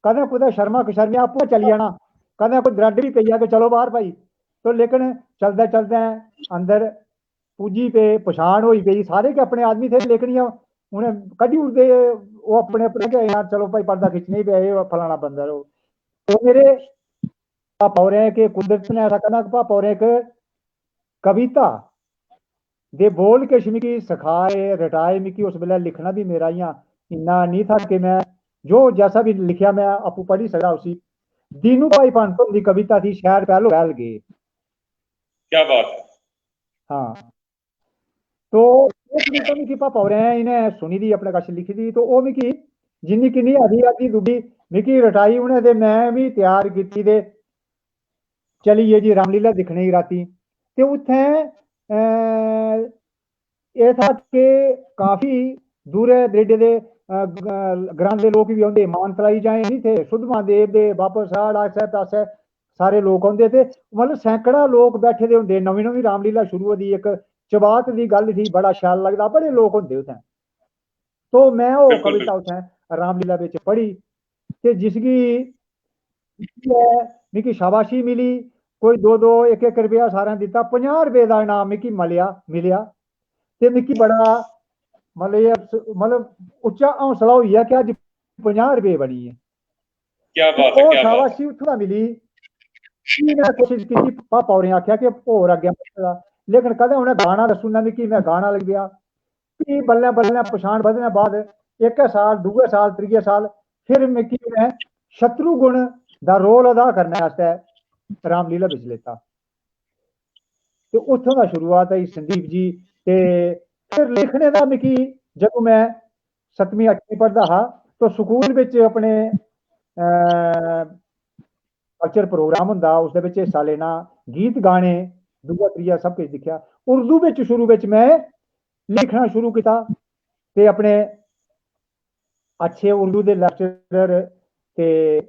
कदें कुतै शर्मा कशर्मिया आपूं गै चली जाना, कदें कोई द्रंड बी पेई जा कि चलो बाहर भाई। तो लेकिन चलदे चलदे अंदर पुज्जी पे, पछान होई पेई, सारे गै अपने आदमी थे, लेकिन इ'यां उ'नें कड्ढी ओड़दे ओह् अपने अपने गै, "यार चलो भाई पर्दा खिच्चने ही पे, एह् फलाना बंदा ओह्।" तो मेरे पापा होरें, के कुदरत ने ऐसा करना कि पापा होरें इक कविता दे बोल किश मिगी सखाए, रटाए, मिगी उस बेल्लै लिखना बी मेरा इ'यां इन्ना निं था कि में जो जैसा बी लिखेआ में आपूं पढ़ी सकदा उसी। दीनू भाई पंत हुंदी कविता थी, "शैह्र पैह्लो पैह्ल गे।" क्या बात है। हां। तो ओह् कविता मिगी पापा होरें इ'नें सुनी दी, अपने कश लिखी दी, तो ओह् मिगी जिन्नी किन्नी अद्धी अद्धी दुब्बी मिगी रटाई उ'नें, ते में बी त्यार कीती ते चली गे जी रामलीला दिक्खने गी रातीं। ते उत्थें, अ, एह् था कि काफी दूरै दरेडे दे, अ, ग-, ग्रां दे लोक बी औंदे, मानतलाई जां एह् निं थे, सुद्धमहादेव दे बापस आड़ आसै पासै सारे लोक औंदे ते मतलब सैकड़ां लोक बैठे दे होंदे। नमीं नमीं रामलीला शुरू होई दी, इक चबात दी गल्ल ही, बड़ा शैल लगदा, बड़े लोक होंदे उत्थें। तो में ओह् बिल्कुल, कविता बिल्कुल। उत्थें रामलीला बिच पढ़ी ते जिसगी मिगी शाबाशी मिली, कोई दो दो, इक इक रपेआ सारें दित्ता, पंजाह् रपेऽ दा इनाम मिगी मलेआ, मिलेआ। ते मिगी बड़ा, मतलब, एह् अफस-, मतलब, उच्चा हौसला होई गेआ कि अज्ज पंजाह् रपेऽ बनी गे। क्या ते बात है, ओह् क्या बात है। शाबाशी उत्थूं दा मिली। फ्ही में कोशिश कीती, पापा होरें आखेआ कि होर अग्गें बधे दा, लेकिन कदें उ'नें गाना दस्सी ओड़ना मिगी, में गाना लगी पेआ। फ्ही बल्लें बल्लें पछान बधने बाद इक्कै साल, दूए साल, त्रिये साल फिर मिगी उ'नें शत्रुघ्न दा role अदा करने आस्तै रामलीला बिच लेता। ते उत्थों दा शुरुआत होई संदीप जी। ते फिर लिखने दा मिगी, जदूं में सतमीं अठमीं पढ़दा हा, तो स्कूल बिच अपने, अ, culture program होंदा, उसदे बिच हिस्सा लेना, गीत गाने, दूआ त्रीया सब किश दिक्खेआ। उर्दू बिच शुरू बिच में लिखना शुरू कीता ते अपने अच्छे उर्दू दे lecturer ते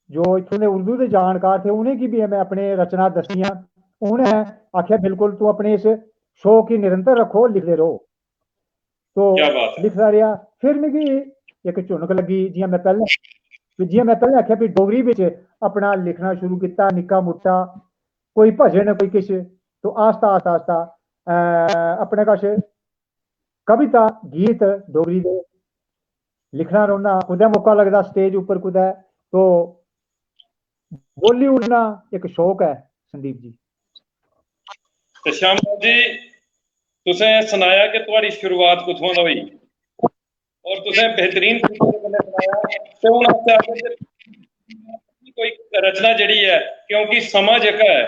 जो इत्थूं दे उर्दू दे जानकार थे, उ'नेंगी बी में अपने रचना दस्सियां। उ'नें आखेआ, "बिल्कुल, तूं अपने इस शौक गी निरंतर रक्खो, लिखदे र'वो।" तो क्या बात है। लिखदा रेहा। फिर मिगी इक झुनक लग्गी, जि'यां में पैह्लें, जि'यां में पैह्लें आखेआ, भी डोगरी बिच अपना लिखना शुरू कीता, निक्का मुट्टा कोई भजन, कोई किश। तो आस्ता, आस्ता, आस्ता, अ, अपने कश कविता, गीत डोगरी दे लिखना रौह्ना, कुतै मौका लगदा stage उप्पर कुतै, तो बोली ओड़ना इक शौक ऐ, संदीप जी। ते श्याम जी, तुसें सनाया कि थुआढ़ी शुरुआत कुत्थुआं दा होई? तुसें बेहतरीन तरीके कन्नै सनाया। ते हून अस चाहते कि कोई रचना जेह्ड़ी ऐ, क्योंकि समां जेह्का ऐ,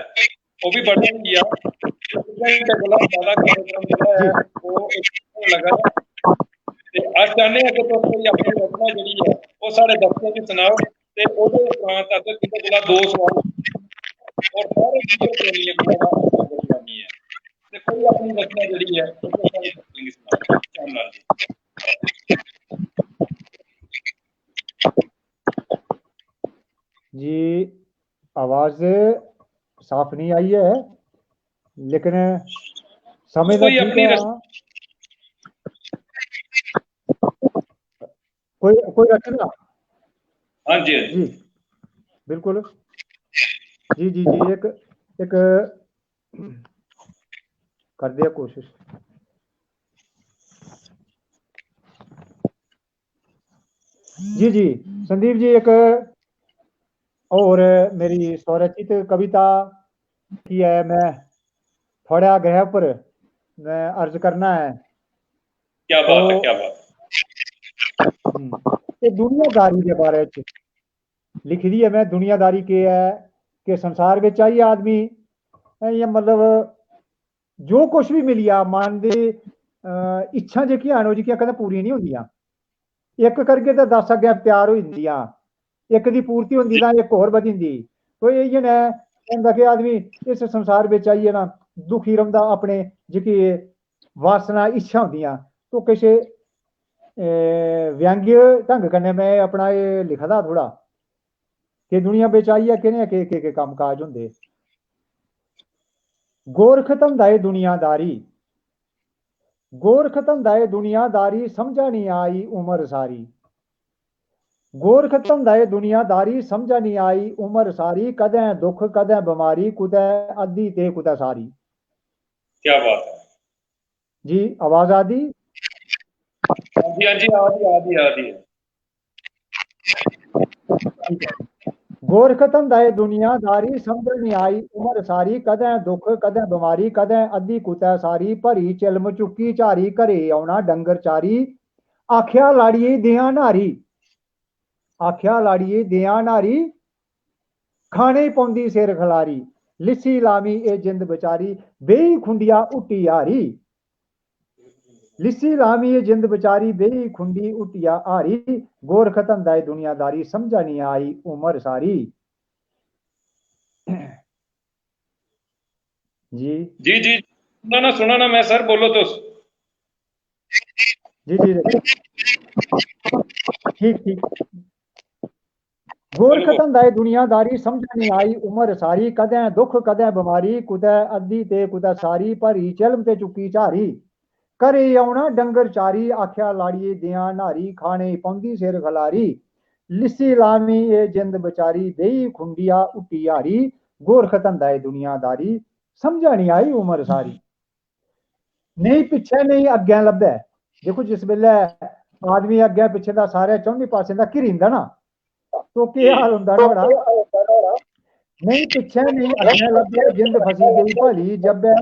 ओह् बी बड़ा होई गेआ। इक घैंटे कोला ज्यादा कार्यक्रम जेह्ड़ा ऐ, ओह् इक होन लगा। ते अस चाहने आं कि तुस कोई अपनी रचना जेह्ड़ी ऐ, ओह् साढ़े दर्शकें गी सनाओ। ते ओह्दे उपरांत असें तुं'दे कोला दो सवाल और सारे video प्रेमियें कोला जवानी ऐ। ते कोई अपनी रचना जेह्ड़ी ऐ, ओह् साढ़े दर्शकें गी सनाओ। श्याम लाल जी। जी, आवाज साफ नहीं आई है, लेकिन समझ कोई अपनी रच- कोई कोई रचना। हाँ जी, हाँ जी। जी, बिल्कुल। जी जी जी, एक एक कर दिया कोशिश। जी जी, संदीप जी, एक और मेरी स्वरचित कविता की है, मैं थोड़ा आग्रह पर मैं अर्ज करना है। क्या बात है, तो, क्या बात है। हम्म, ते दुनियादारी के बारे च लिखी दी है मैं, दुनियादारी के है कि संसार बिच आई आदमी, इ'यां मतलब जो कुछ भी मिली जा, मन दी, अ, इच्छां जेह्कियां न, ओह् जेह्कियां कदें पूरियां निं होंदियां। इक करगे ते दस अग्गें त्यार होई जंदियां, इक दी पूर्ति होंदी तां इक होर बधी जंदी। तो इ'यै नेह् होंदा कि आदमी इस संसार बिच आइयै ना दुखी रौंह्दा, अपने जेह्की वासना, इच्छा होंदियां। तो किश, ए, व्यंग्य ढंग कन्नै में अपना एह् लिखे दा थोह्ड़ा कि दुनिया बिच आइयै केह् केह् केह् केह् कम्म काज होंदे। गोरख धंधा ए दुनियादारी, गोरख धंधा ए दुनियादारी, समझा निं आई उमर सारी। गोरख धंधा ए दुनियादारी, समझा निं आई उमर सारी, कदें दुख कदें बमारी, कुतै अद्धी ते कुतै सारी। क्या बात है। जी, आवाज आ दी? हाँ जी, हाँ जी, आ दी, आ दी, आ दी है। गोरख धंधा ए दुनियादारी, समझ निं आई उमर सारी, कदें दुख कदें बमारी, कदें अद्धी कुतै सारी, भरी चिलम चुक्की झारी, घरे औना डंगर चारी, आखेआ लाड़िये देआं न्हारी, आखेआ लाड़िये देआं न्हारी, खाने पौंदी सिर खलारी, लिस्सी लामी ए जिंद बचारी, बेही खुंडिया हुट्टी हारी। लिस्सी लामी ए जिंद बचारी, बेही खुंडी हुट्टिया हारी, गोरख धंधा ए दुनियादारी, समझा निं आई उमर सारी। जी। जी, जी, सुना ना, सुना ना मैं सर, बोलो तुस। जी, जी, जी। ठीक, ठीक। गोरख धंधा ए दुनियादारी, समझ निं आई उमर सारी, कदें दुख कदें बमारी, कुतै अद्धी ते कुतै सारी, भरी चिलम ते चुक्की झारी। घरे औना डंगर चारी, आखेआ लाड़िये देआं न्हारी, खाने पौंदी सिर खलारी। लिस्सी लामी ए जिंद बचारी, बेही खुंडिया हुट्टी हारी, गोरख धंधा ए दुनियादारी, समझा निं आई उमर सारी। नेईं पिच्छें नेईं अग्गें लब्भै। देखो, जिस बेल्लै आदमी अग्गें पिच्छें दा, सारे चौनी पासें दा घिरी जंदा ना, तो केह् हाल होंदा नुहाड़ा? नेईं पिच्छें नेईं अग्गें लब्भै, जिंद फसी गेई भली जब्बै,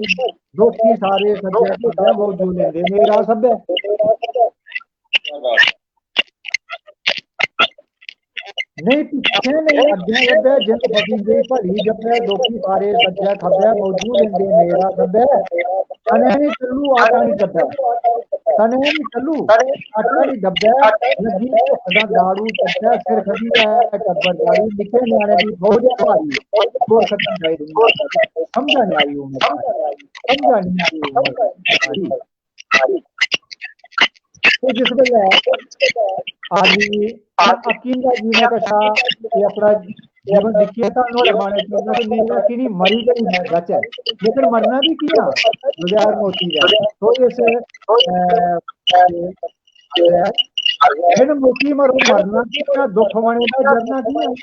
दोखी सारे सज्जै खब्बै, मौजू लेंदे मेरा सब्बै। नेईं पिच्छें नेईं अग्गें लब्भै, जिंद फसी गेई भली जब्बै, दोखी सारे सज्जै खब्बै, मौजू लेंदे मेरा सब्बै। सनै निं चल्लू आटा निं दब्बै, सनै निं चल्लू आटा निं दब्बै, लग्गी भुक्ख दा दाड़ू चब्बै, सिर खदी ऐ टब्बर दारू, निक्के ञ्याणे दी बोझ ऐ भारी, गोरख धंधा ए दुनियादारी, समझा निं आई उमर सारी, समझा निं आई उमर सारी। ते जिस बेल्लै आदमी हकीम दा जीवन कशा ते अपना जीवन दिक्खियै तां नुहाड़े मनै च औंदा कि नेईं, अस इ'नें मरी गै निं जाचै, लेकिन मरना बी कि'यां? बगैर मौती दे। तो इस, अ, बिन मौती मरो मरना कि'यां, दुख मने दा जरना कि'यां?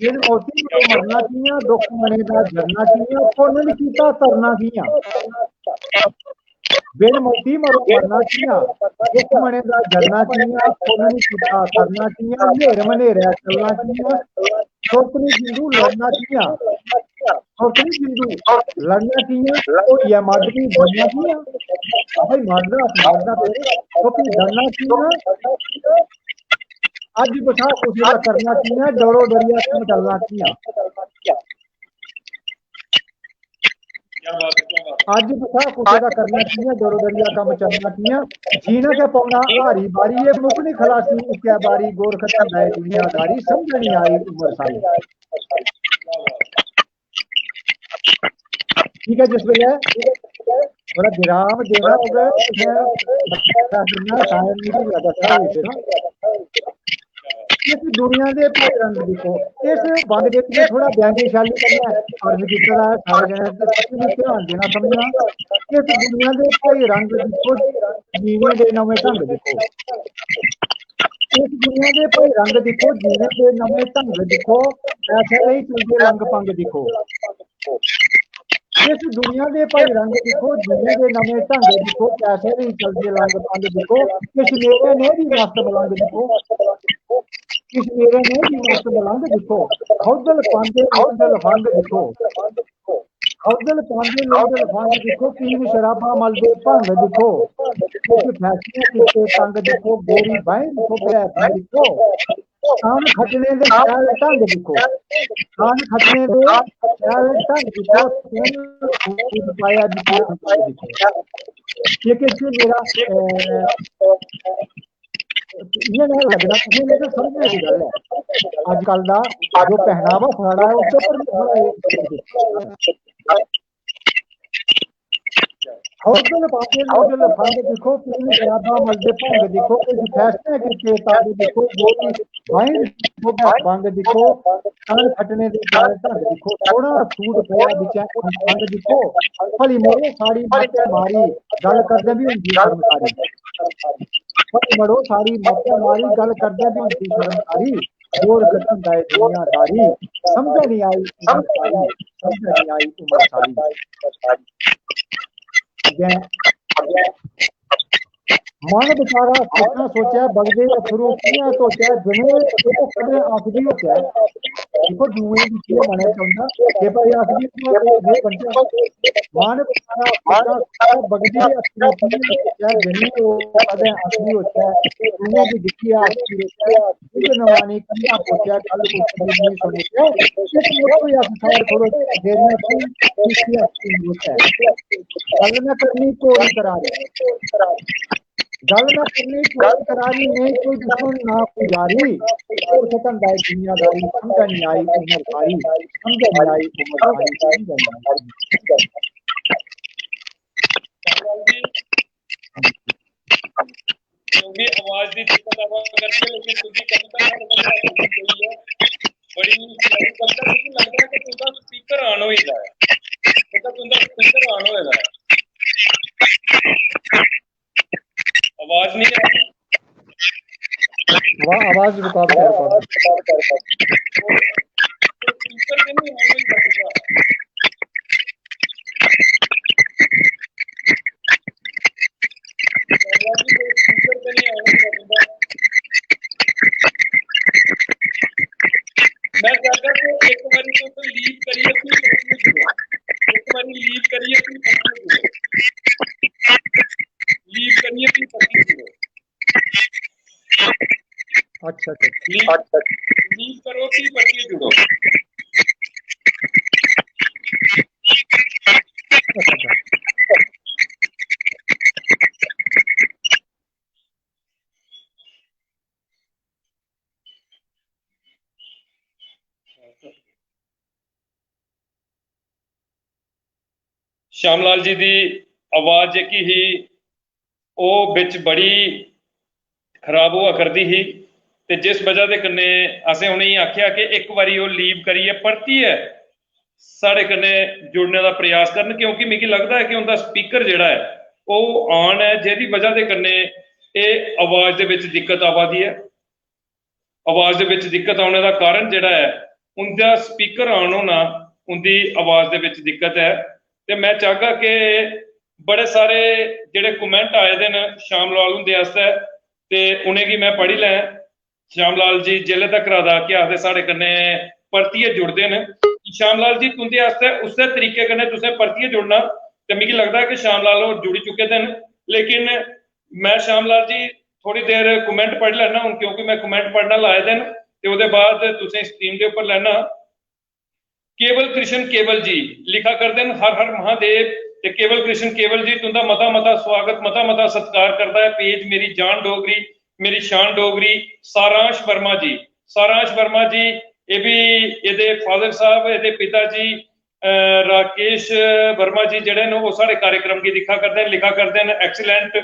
बिन मौती मरो मरना कि'यां, दुख मने दा जरना कि'यां, पुन्न निं कीता तरना कि'यां? बिन मौती मरो मरना कि'यां, दुख मने दा जरना कि'यां, पुन्न निं कीता तरना कि'यां, न्हेर मन्हेरै चलना कि'यां, सुरत निं जिंदू लड़ना कि'यां, सुरत नहीं बिंदु, लड़ना कि'यां, होइयै मर्द गी बनना कि'यां? भाई, मर्द दा, मर्द दा पेरे, तो भी डरना कि'यां? अज्ज बसा कुसै दा करना कि'यां, डरो डरियै कम्म चलना कि'यां? अज्ज बसा कुसै दा करना कि'यां, डरो डरियै कम्म चलना कि'यां? जीना गै पौना हारी बारी, एह् मुक्कनी खलासी इक्कै बारी, गोरख धंदा ऐ दुनियादारी, समझ निं आई उम्र सारी। ठीक है, जिस बेल्लै थोड़ा विराम देना होगा, तुसें शायद मिगी लगदा था, इस दुनिया दे भाई रंग दिक्खो, इस बंद बिच में थोड़ा व्यंग्य शैली कन्नै अर्ज कीते दा ऐ, सारे जने ते तुसें बी ध्यान देना समझना। इस दुनिया दे भाई रंग दिक्खो, जीने दे नमें ढंग दिक्खो। इस दुनिया दे भाई रंग दिक्खो, जीने दे नमें ढंग दिक्खो, पैसे लेई चलदे लंग पंग दिक्खो। इस दुनिया दे भाई रंग दिक्खो, जीने दे नमें ढंग दिक्खो, पैसे लेई चलदे लंग पंग दिक्खो, किश मेरे नेह् बी मस्त मलंग दिक्खो, किश मेरे नेह् बी मस्त मलंग दिक्खो, खौदल पांदे खौदल फंग दिक्खो, खौदल पांदे खौदल फंग दिक्खो, पीन शराबां मलदे भंग दिक्खो, किश फैशियां कीते तंग दिक्खो, गोरी बाहीं दिक्खो, ब्लैक दिक्खो, कान खट्टने दे शैल ढंग दिक्खो, कान खट्टने दे शैल ढंग दिक्खो, सूट पाया दिक्खो, दिक्खो। ये किश मेरा, अ, इ'यां गै लगदा तुसें, लेकिन समझने दी गल्ल ऐ। अजकल दा जो पहनावा साढ़ा ऐ, उसदे उप्पर बी थोह्ड़ा एह्, हौसल पांदे नौजल फंद दिक्खो, पीन शराबा मलदे भंग दिक्खो, किश फैशने कीते तंग दिक्खो, गोरी बाहीं दिक्खो, भंग दिक्खो, कान खट्टने दे शैल ढंग दिक्खो, थोह्ड़ा सूट पाया बिचें अंग दिक्खो, भली मरो साढ़ी मत्तै मारी, गल्ल करदे बी होंदी शर्मसारी। भली मरो साढ़ी मत्तै मारी, गल्ल करदे बी होंदी शर्मसारी। जोर गठन दा एह् दुनियादारी, समझ निं आई उम्र सारी, समझ निं आई उम्र सारी। जै मन बेचारा सोचां सोचै, बगदे अथरू कि'यां धोचै, जनेह् ओह् कदें आखदी होचै। दिक्खो, दूएं गी दिक्खियै मनै च औंदा कि भाई, अस बी इ'यां गै बनचै। मन बेचारा सोचां सोचै, बगदे अथरू कि'यां धोचै, जनेह् ओह् कदें आखदी होचै, दूएं गी दिक्खियै आखदी होचै, इस नमानी कि'यां सोचै, गल्ल कुछ दी नेईं सुनचै, इस मुल्ख गी अस सार छोड़ो, देने की किसी हस्ती जरूरत ऐ। गल्ल में करनी घोरी करारी, गल्ल में करनी घोरी करारी, नेईं कोई दुश्मन ना कोई यारी, और खत्म दाई दुनियादारी, समझ निं आई उम्र सारी, समझ निं आई उम्र सारी, समझ निं आई। क्योंकि आवाज दी दिक्कत आवा करदी है, लेकिन तुंदी कविता साढ़े कोल आई है, बड़ी प्यारी कविता। मिगी लगदा है कि तुंदा speaker on होई दा है, मतलब तुंदा speaker on होए दा है, आवाज नहीं आ रही। वाह, आवाज रुका दो, रुका दो। Speaker ते नहीं on होई दा तुंदा। मैं चाहता कि एक बारी तो, तो leave करिए, फिर परतियै जुड़ो। एक बारी leave करिए, फिर परतियै जुड़ो। Leave करिए, फिर परतियै जुड़ो। अच्छा, अच्छा। Leave, leave करो, फिर परतियै जुड़ो। अच्छा, अच्छा। श्यामलाल जी दी आवाज जेह्की ही, ओह् बिच बड़ी खराब होआ करदी ही, ते जिस बजह दे कन्नै असें उ'नेंगी आखेआ कि इक बारी ओह् leave करियै परतियै साढ़े कन्नै जुड़ने दा प्रयास करन, क्योंकि मिगी लगदा ऐ कि उं'दा speaker जेह्ड़ा ऐ, ओह् on ऐ, जेह्दी बजह दे कन्नै एह् आवाज दे बिच दिक्कत आवा दी ऐ। आवाज दे बिच दिक्कत औने दा कारण जेह्ड़ा ऐ, उं'दा speaker on होना, उं'दी आवाज दे बिच दिक्कत ऐ। ते मैं चाहगा कि बड़े सारे जेह्ड़े comment आए दे न श्याम लाल हुंदे आस्तै, ते उ'नेंगी मैं पढ़ी लैं। श्याम लाल जी, जिसले तक दा केह् आखदे, साढ़े कन्नै परतियै जुड़दे न, श्याम लाल जी, तुंदे आस्तै उस्सै तरीके कन्नै तुसें परतियै जुड़ना, ते मिगी लगदा ऐ कि श्याम लाल होर जुड़ी चुके दे न, लेकिन मैं श्याम लाल जी थोड़ी देर comment पढ़ी लैना हून, क्योंकि मैं comment पढ़ना लाए दे न, ते ओह्दे बाद तुसें stream दे उप्पर लैना। केवल कृष्ण केवल जी लिखा करदे न, "हर हर महादेव।" ते केवल कृष्ण केवल जी, तुंदा मता मता स्वागत, मता मता सत्कार करदा ऐ page मेरी जान डोगरी, मेरी शान डोगरी, सारांश वर्मा जी। सारांश वर्मा जी, एह् बी, एह्दे father साहब, एह्दे पिता जी, अ, राकेश वर्मा जी जेह्ड़े न, ओह् साढ़े कार्यक्रम गी दिक्खा करदे न, लिखा करदे न, excellent।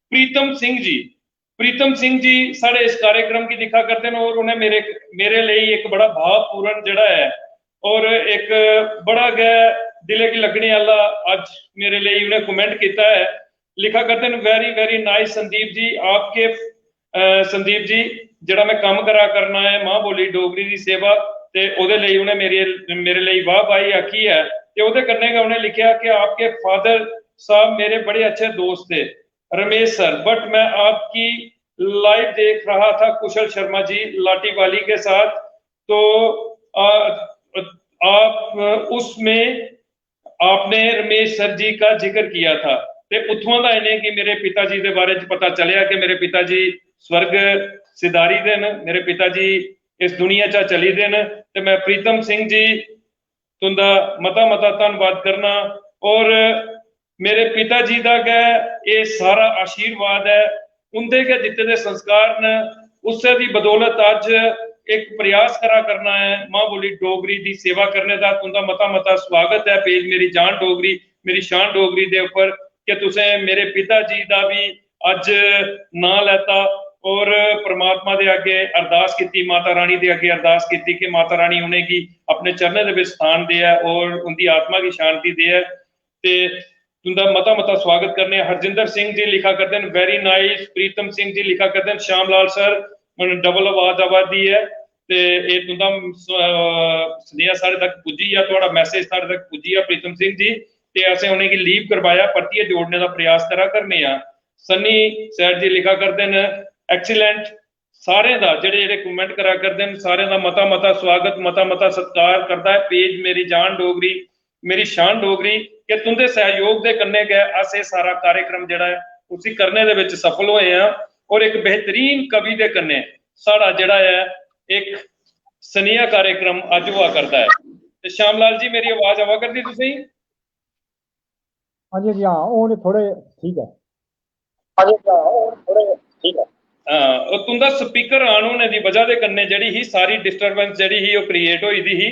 प्रीतम सिंह जी, प्रीतम सिंह जी साढ़े इस कार्यक्रम गी दिक्खा करदे न और उ'नें मेरे, मेरे लेई इक बड़ा भावपूर्ण जेह्ड़ा ऐ और इक बड़ा गै दिलै गी लग्गने आह्ला अज्ज मेरे लेई उ'नें comment कीता ऐ। लिखा करदे न, "Very, very nice Sandeep ji, आपके, अ, संदीप जी, जेह्ड़ा मैं कम्म करा करना ऐ मां बोली डोगरी दी सेवा, ते ओह्दे लेई उ'नें मेरे, मेरे लेई वाह वाही आखी ऐ।" ते ओह्दे कन्नै गै उ'नें लिखेआ कि "आपके father साहब मेरे बड़े अच्छे दोस्त थे, रमेश सर, but मैं आपकी live देख रहा था कुशल शर्मा जी लाटीवाली के साथ, तो आ, आप उसमें आपने रमेश सर जी का जिक्र किया था।" ते उत्थुआं दा इ'नेंगी मेरे पिता जी दे बारे च पता चलेआ कि मेरे पिता जी स्वर्ग सिधारी दे न, मेरे पिता जी इस दुनिया चा चली दे न। ते मैं प्रीतम सिंह जी तुंदा मता मता धन्नवाद करना और मेरे पिता जी दा गै एह् सारा आशीर्वाद ऐ, उंदे गै दित्ते दे संस्कार न, उस्सै दी बदौलत अज्ज इक प्रयास करा करना ऐ मां बोली डोगरी दी सेवा करने दा। तुंदा मता मता स्वागत ऐ page मेरी जान डोगरी, मेरी शान डोगरी दे उप्पर कि तुसें मेरे पिता जी दा बी अज्ज नांऽ लैता और परमात्मा दे अग्गे अरदास कीती, माता रानी दे अग्गे अरदास कीती कि माता रानी उ'नेंगी अपने चरणें दे बिच स्थान देऐ और उंदी आत्मा गी शांति देऐ। ते तुंदा मता मता स्वागत करने आं। हरजिंदर सिंह जी लिखा करदे न, "Very nice।" प्रीतम सिंह जी लिखा करदे न, "श्याम लाल सर, हुन double आवाज आवा दी ऐ।" ते एह् तुंदा स-, अ, सनेहा साढ़े तक पुज्जी गेआ, थुआढ़ा message साढ़े तक पुज्जी गेआ प्रीतम सिंह जी, ते असें उ'नेंगी leave करवाया, परतियै जोड़ने दा प्रयास करा करने आं। सन्नी सैठ जी लिखा करदे न, "Excellent।" सारें दा, जेह्ड़े जेह्ड़े comment करा करदे न, सारें दा मता मता स्वागत, मता मता सत्कार करदा ऐ page मेरी जान डोगरी, मेरी शान डोगरी, कि तुंदे सैह्योग दे कन्नै गै अस एह् सारा कार्यक्रम जेह्ड़ा ऐ उसी करने दे बिच सफल होए आं। और इक बेहतरीन कवि दे कन्नै साढ़ा जेह्ड़ा ऐ इक सनेहा कार्यक्रम अज्ज होआ करदा ऐ। ते श्याम लाल जी, मेरी आवाज आवा करदी तुसेंगी? हाँ जी, हाँ जी, हाँ, हून थोड़े ठीक ऐ। हाँ जी, हाँ, हून थोड़े ठीक ऐ। हाँ, और तुंदा speaker on होने दी वजह दे कन्नै जेह्ड़ी ही सारी disturbance जेह्ड़ी ही ओह् create होई दी ही।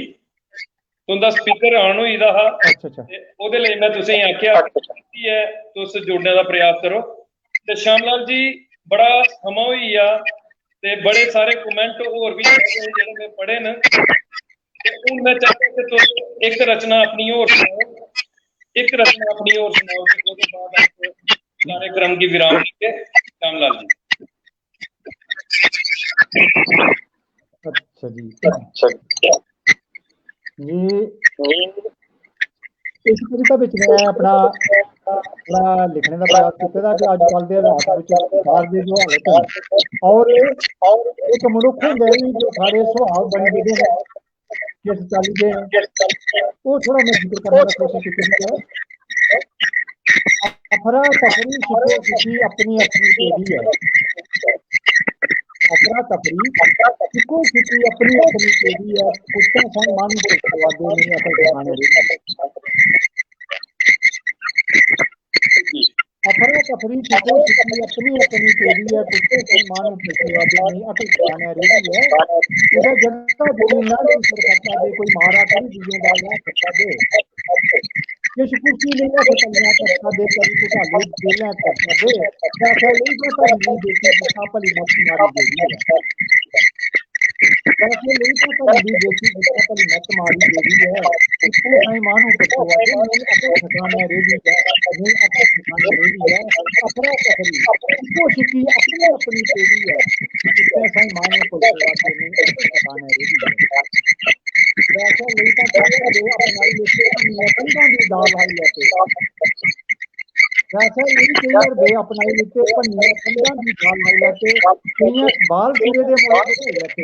तुंदा speaker on होई दा हा। अच्छा, अच्छा। ते ओह्दे लेई मैं तुसेंगी आखेआ अच्छा, अच्छा। कि ऐ, तुस जुड़ने दा प्रयास करो। ते श्याम लाल जी, बड़ा समां होई गेआ ते बड़े सारे comment होर बी जेह्ड़े मैं पढ़े न। ते हून मैं चाहता कि तुस इक रचना अपनी होर सनाओ, इक रचना अपनी होर सनाओ, ते ओह्दे बाद अस कार्यक्रम गी विराम देगे। श्याम लाल जी। अच्छा जी। अच्छा जी। ये इस कविता बिच मैं अपना थोड़ा लिखने दा प्रयास कीते दा कि अजकल दे हालात बिच संसार दी जो हालत है और, और एक मनुख होंदे ही जो सारे सुभाव बनी गेदे हैं, किस चाल्ली दे, वो थोड़ा मैं जिक्र करने दा कोशिश कीती दी है। अफरा तफरी छिपो छिपी अपनी अपनी पेदी है। अफरा तफरी छिपो छिपी अपनी अपनी पेदी है। कुत्ते साई मानू दे स्वादे नहीं अकल ठिकाने रेही। अफरा तफरी छिपो छिपी अपनी अपनी पेदी है। कुत्ते साई मानू दे स्वादे नहीं अकल ठिकाने रेही है। उधर जनता जमीन ना सरकता दे कोई मारा करी दिए दा ना सकता दे। किश कुर्सी लेइयै सतलियां करता दे, करी घुटाले जेलां करता दे। पैसे लेई तो धर्म दी बेटी जित्थां भली मत मारी गेदी है। पैसे लेई तो धर्म दी बेटी जित्थां भली मत मारी गेदी है। इत्थै साईं मानू कठुआ दे, नेईं अकल ठिकाने रेही है, नेईं अकल ठिकाने रेही है। अफरा तफरी, इक्को छिपी अपनी अपनी पेदी है। इत्थै साईं मानू कठुआ दे, नेईं अकल ठिकाने रेही है। पैसे लेई तो धर्म दे अपनाई लेते, अपनी कंधां दी डाल लाई लेते। पैसे लेई केईं हरबे अपनाई लेते, भन्नियै कंधां दी डाल लाई लेते, केइयें बाल सिरे दे मुल्ल बधाई लेते।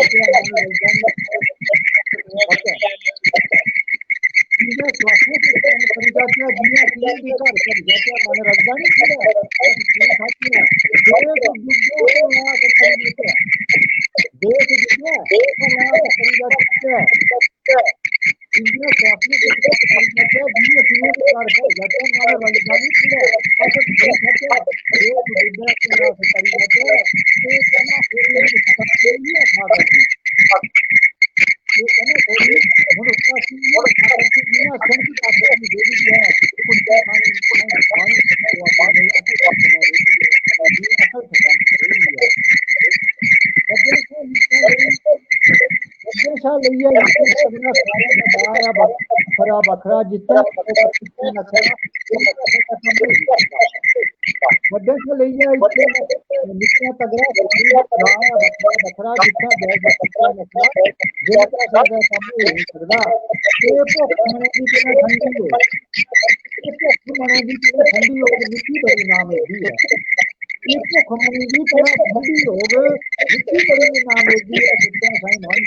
जाचै, मन रजदा निं। इ'नें सुआखें च कम्म करी जाचै, जि'यां सूंह दी घर भरी जाचै, मन रजदा निं फिरै। अस सूंह खाचै, देश डुब्बै, भला अस करी जाचै। देश डुब्बै, भला अस करी जाचै। इ'नें सुआखें च कम्म करी जाचै, जि'यां सूंह दी घर भरी जाचै, मन रजदा निं फिरै। अस सूंह खाचै, देश डुब्बै, भला अस करी जाचै। ते कन्नै होर इ'यै आखा करदी। बड्डे शा लेइयै निक्के तगर सारें दा ब्याह ऐ बक्ख-, बक्खरा बक्खरा, जित्थै बड्डे शा लेइयै इत्थै निक्के तगर सारें दा ब्याह ऐ बक्खरा बक्खरा, जित्थै ब्याह बक्खरा बक्खरा, जेह्ड़ा साढ़ा कम्म होई निं सकदा। एह् भुक्ख मनै दी किन्ना ठंडी होग, एह् भुक्ख मनै दी किन्ना ठंडी होग, मिट्टी बड़ी नाम होगी ऐ। एह् भुक्ख मनै दी किन्ना ठंडी होग, मिट्टी बड़ी नाम होगी ऐ। जित्थै साईं मान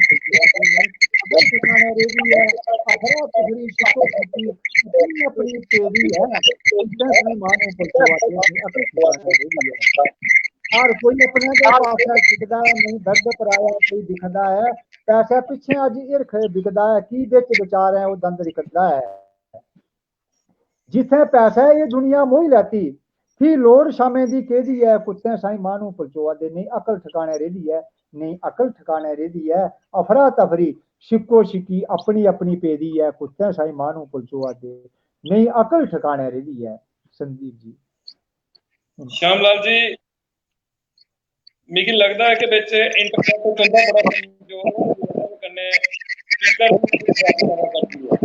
अगर ठिकाने रेही ऐ, अखरा पुखरी शिको शिकी अपनी अपनी तेरी है, जित्थै साईं मान ऊपर सेवा करनी अपनी ठिकाने रेही ऐ। हर कोई अपने गै पासै छिकदा ऐ, नेईं दर्द पराया कोई दिखदा ऐ। पैसे पिच्छें अज्ज हिरख बिकदा ऐ, की बिच विचारें ओह् दंद रिकदा ऐ। जित्थै पैसा एह् दुनिया मोही लैती, फ्ही लोड़ शामें दी केह्दी ऐ, कुत्थै साईं माह्नू पलचोआ दे, नेईं अकल ठकाने रेह्दी ऐ, नेईं अकल ठकाने रेह्दी ऐ। अफरा तफरी, शिक्को शिक्की अपनी अपनी पेदी ऐ, कुत्थै साईं माह्नू पलचोआ दे, नेईं अकल ठकाने रेह्दी ऐ। संदीप जी। श्याम लाल जी, मिगी लगदा ऐ कि बिच इंटरनेट तुं'दा बड़ा कमजोर ऐ, ओह्दी बजह कन्नै स्पीकर दी प्रॉब्लम आवा करदी ऐ।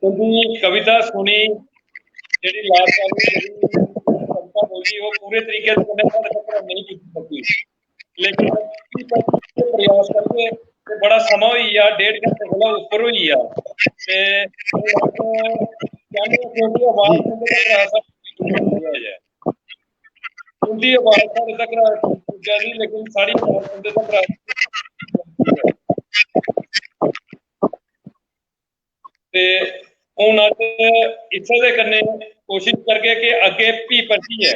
तुं'दी कविता सुनी, जेह्ड़ी लाल साहब ने जेह्ड़ी कविता बोली, ओह् पूरे तरीके दे कन्नै साढ़े तक नेईं पुज्जी सकी। लेकिन फ्ही परतियै प्रयास करगे ते बड़ा समां होई गेआ, डेढ़ घैंटे कोला उप्पर होई गेआ। ते हून अस चाह्न्ने आं कि उं'दी आवाज तुं'दे तगर अस पुज्जी जाए। उं'दी आवाज साढ़े तगर पुज्जा दी, लेकिन साढ़ी आवाज तुं'दे तगर ते हून अस इस्सै दे कन्नै कोशिश करगे कि अग्गें फ्ही परतियै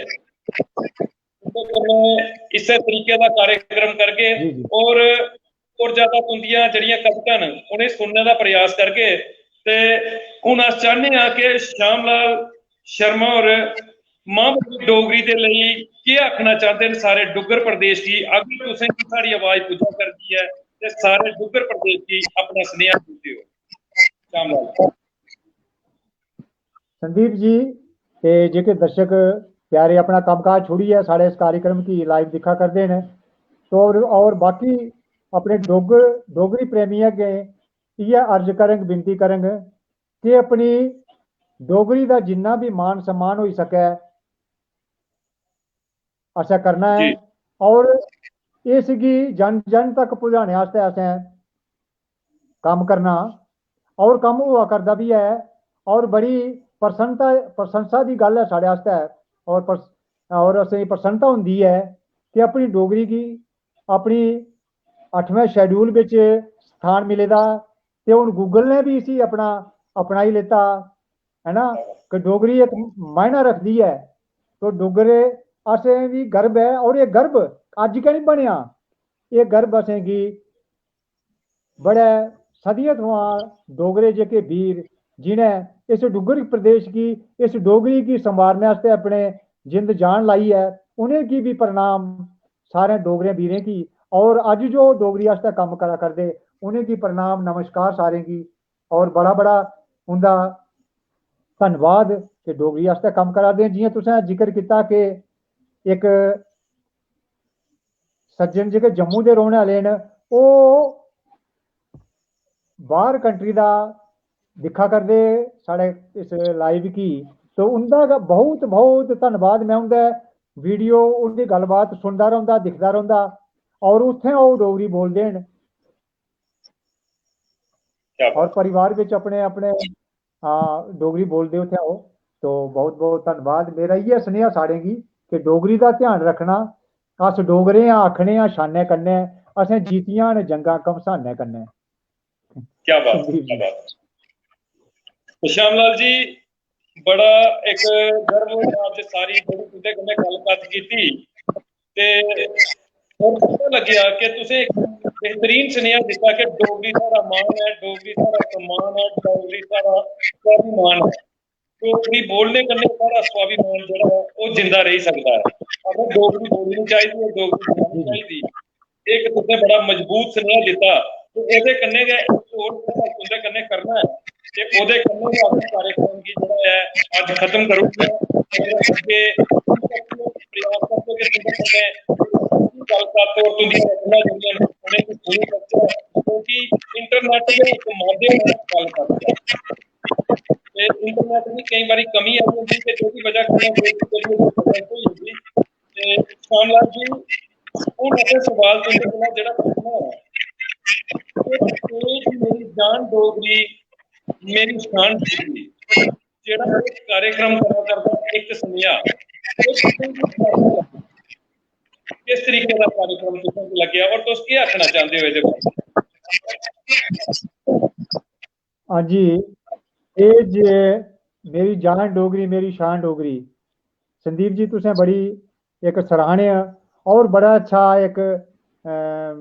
उं'दे कन्नै इस्सै तरीके दा कार्यक्रम करगे जी, जी। और, और ज्यादा तुं'दियां जेह्ड़ियां कवितां न, उ'नें सुनने दा प्रयास करगे। ते हून अस चाह्न्ने आं कि श्याम लाल शर्मा होर मां बोली डोगरी दे लेई केह् आखना चांह्दे न सारे डुग्गर प्रदेश गी, अगर तुसें गी साढ़ी आवाज पुज्जा करदी ऐ ते सारे डुग्गर प्रदेश गी अपना सनेहा दिंदे ओ। श्याम लाल। संदीप जी ते जेह्के दर्शक प्यारे अपना कम्मकाज छोड़ियै साढ़े इस कार्यक्रम गी live दिक्खा करदे न, तो और, और बाकी अपने डोग-, डोगरी प्रेमियें अग्गें इ'यै अर्ज करंग, विनती करंग कि अपनी डोगरी दा जिन्ना बी मान सम्मान होई सकै, असें करना ऐ जी। और इसगी जन जन तक पुजाने आस्तै असें कम्म करना और कम्म होआ करदा बी ऐ और बड़ी प्रसन्नता, प्रशंसा दी गल्ल ऐ साढ़े आस्तै और प्रस-, और असेंगी प्रसन्नता होंदी ऐ कि अपनी डोगरी गी अपनी अठमें schedule बिच स्थान मिले दा ते हून Google ने बी इसी अपना, अपनाई लेता, है ना, कि डोगरी इक मायना रखदी ऐ। तो डोगरे असें बी गर्व ऐ, और एह् गर्व अज्ज गै निं बनेआ, एह् गर्व असेंगी बड़े सदियें थमां डोगरे जेह्के वीर, जि'नें इस डुग्गर प्रदेश गी, इस डोगरी गी संवारने आस्तै अपने जिंद जान लाई ऐ, उ'नेंगी बी प्रणाम सारें डोगरे वीरें गी। और अज्ज जो डोगरी आस्तै कम्म करा करदे, उ'नेंगी प्रणाम, नमस्कार सारें गी। और बड़ा बड़ा उं'दा धन्नवाद कि डोगरी आस्तै कम्म करा दे न। जि'यां तुसें जिक्र कीता कि इक सज्जन जेह्के जम्मू दे रौह्ने आह्ले न, ओह् बाहर कंट्री दा दिक्खा करदे साढ़े इस लाइव गी, तो उं'दा गै बहुत बहुत धन्नवाद। में उं'दे वीडियो, उं'दी गल्लबात सुनदा रौंह्दा, दिखदा रौंह्दा, और उत्थें ओह् डोगरी बोलदे न। क्या बात। और परिवार बिच अपने, अपने, हां, डोगरी बोलदे उत्थें ओह्। तो बहुत बहुत धन्नवाद। मेरा इ'यै सनेहा सारें गी कि डोगरी दा ध्यान रक्खना। अस डोगरे आं, आखने आं शानै कन्नै, असें जीतियां न जंगां घमसानै कन्नै। क्या बात, संदीप जी। क्या बात। तो श्याम लाल जी, बड़ा इक गर्व होया अज्ज सारी जेह्ड़ी तुं'दे कन्नै गल्लबात कीती ते और पता लग्गेआ कि तुसें इक बेहतरीन सनेहा दित्ता कि डोगरी साढ़ा मान ऐ, डोगरी साढ़ा सम्मान ऐ, डोगरी साढ़ा स्वाभिमान ऐ। डोगरी बोलने कन्नै साढ़ा स्वाभिमान जेह्ड़ा ऐ, ओह् जिंदा रेही सकदा ऐ। असें डोगरी बोलनी चाहिदी ऐ, डोगरी बोलनी चाहिदी। इक तुसें बड़ा मजबूत सनेहा दित्ता, ते एह्दे कन्नै गै इक होर सनेहा तुं'दे कन्नै करना ऐ, ते ओह्दे कन्नै गै अपने कार्यक्रम गी जेह्ड़ा ऐ, अज्ज खत्म करी ओड़ना ऐ। और अग्गें प्रयास करगे कि तुं'दे कन्नै गल्लबात और तुं'दियां रचनां जेह्ड़ियां न, उ'नेंगी सुनी सकचै, क्योंकि इंटरनेट गै इक माध्यम ऐ गल्लबात दा। ते इंटरनेट दी केईं बारी कमी आई जंदी ते जेह्दी बजह कन्नै डोगरी जेह्ड़ी ऐ, ओह् present होई जंदी। ते श्याम लाल जी, हून असें सवाल तुं'दे कोला जेह्ड़ा पुच्छना ऐ, कि page मेरी जान डोगरी, मेरी शान डोगरी, जेह्ड़ा एह् कार्यक्रम करा करदा इक सनेहा, एह् तुसें गी किस तरह दा लग्गेआ? किस तरीके दा कार्यक्रम तुसें गी लग्गेआ और तुस केह् आखना चांह्दे ओ एह्दे बारे? हां जी, एह् जे मेरी जान डोगरी, मेरी शान डोगरी, संदीप जी, तुसें बड़ी इक सराहनीय और बड़ा अच्छा इक, अम,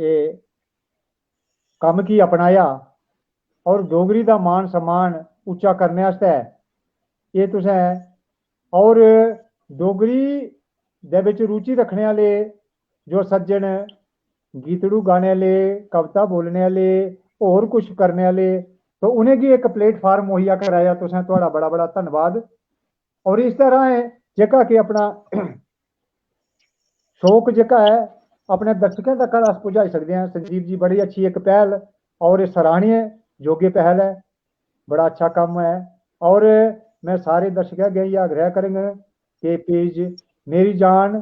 एह् कम्म गी अपनाया और डोगरी दा मान सम्मान उच्चा करने आस्तै एह् तुसें, और डोगरी दे बिच रुचि रक्खने आह्ले जो सज्जन गीतड़ू गाने आह्ले, कविता बोलने आह्ले, होर कुछ करने आह्ले, तो उ'नेंगी इक platform मुहैया कराया तुसें, थुआढ़ा बड़ा बड़ा धन्नवाद। और इस तरह एह् जेह्का कि अपना शौक जेह्का ऐ अपने दर्शकें तक अस पुजाई सकदे आं। संजीव जी, बड़ी अच्छी इक पैह्ल और एह् सराहनीय योग्य पैह्ल ऐ, बड़ा अच्छा कम्म ऐ। और में सारे दर्शकें अग्गें इ'यै आग्रह करङ कि page मेरी जान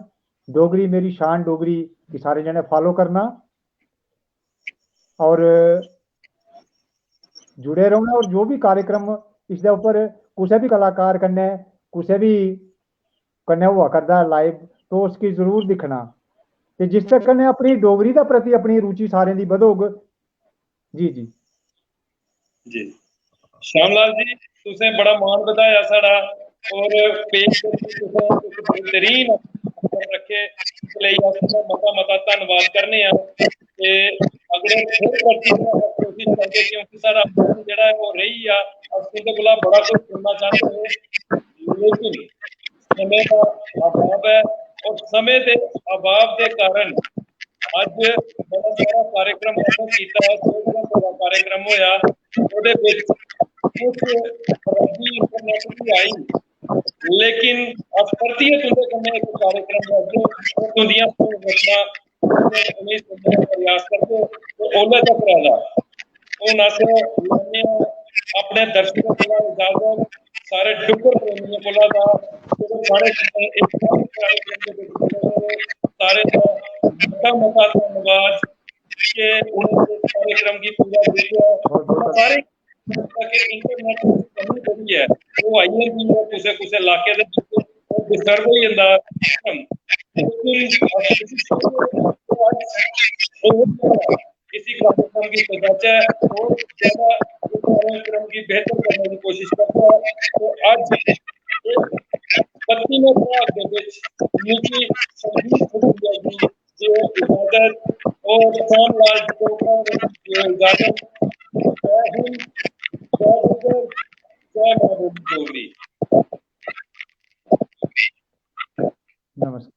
डोगरी, मेरी शान डोगरी गी सारे जने follow करना। और जुड़े रौह्ना, और जो बी कार्यक्रम इसदे उप्पर कुसै बी कलाकार कन्नै, कुसै बी कन्नै होआ करदा ऐ live, तो उसगी जरूर दिक्खना। ते जिसदे कन्नै अपनी डोगरी दे प्रति अपनी रुचि सारें दी बधोग। जी, जी। जी। श्याम लाल जी, तुसें बड़ा मान बधाया साढ़ा, और page पर भी तुसें इक बेहतरीन अंदर रक्खे, इस लेई अस तुं'दा मता मता धन्नवाद करने आं। ते अगले फिर परतियै अस कोशिश करगे, क्योंकि साढ़ा मन जेह्ड़ा ऐ ओह् रेही गेआ, अस तुं'दे कोला बड़ा कुछ सुनना चांह्दे हे, लेकिन समें दा अभाव ऐ, और समें दे अभाव दे कारण अज्ज बड़ा सारा कार्यक्रम असें कीता, दो घैंटे दा कार्यक्रम होया, ओह्दे बिच कुछ खराबी इंटरनेट दी आई, लेकिन अस परतियै तुं'दे कन्नै इक कार्यक्रम करगे और तुं'दियां रचनां उ'नेंगी सुनने दा प्रयास करगे। ते ओल्लै तक दा हून अस लैने आं अपने दर्शकें कोला इजाजत, सारे डुग्गर प्रेमियें कोला दा, जेह्ड़े सारे इस कार्यक्रम दे बिच जुड़े दे, सारे दा मता मता धन्नवाद कि उ'नें इस कार्यक्रम गी पूरा दिक्खेआ। सारे कि इंटरनेट दी कमी जेह्ड़ी ऐ, ओह् आई जंदी ऐ कुसै कुसै इलाके दे बिच, ओह् disturb होई जंदा। लेकिन अस इस इसी कार्यक्रम गी सजाचै और ज्यादा इस कार्यक्रम गी बेहतर करने की कोशिश करचै। तो अज्ज इस बत्तीमें भाग दे विच मिगी संदीप खडूरिया जी जो इजाजत और श्याम लाल जटोपा ने जो इजाजत। जय हिंद, जय डुग्गर, जय मां बोली डोगरी। नमस्कार।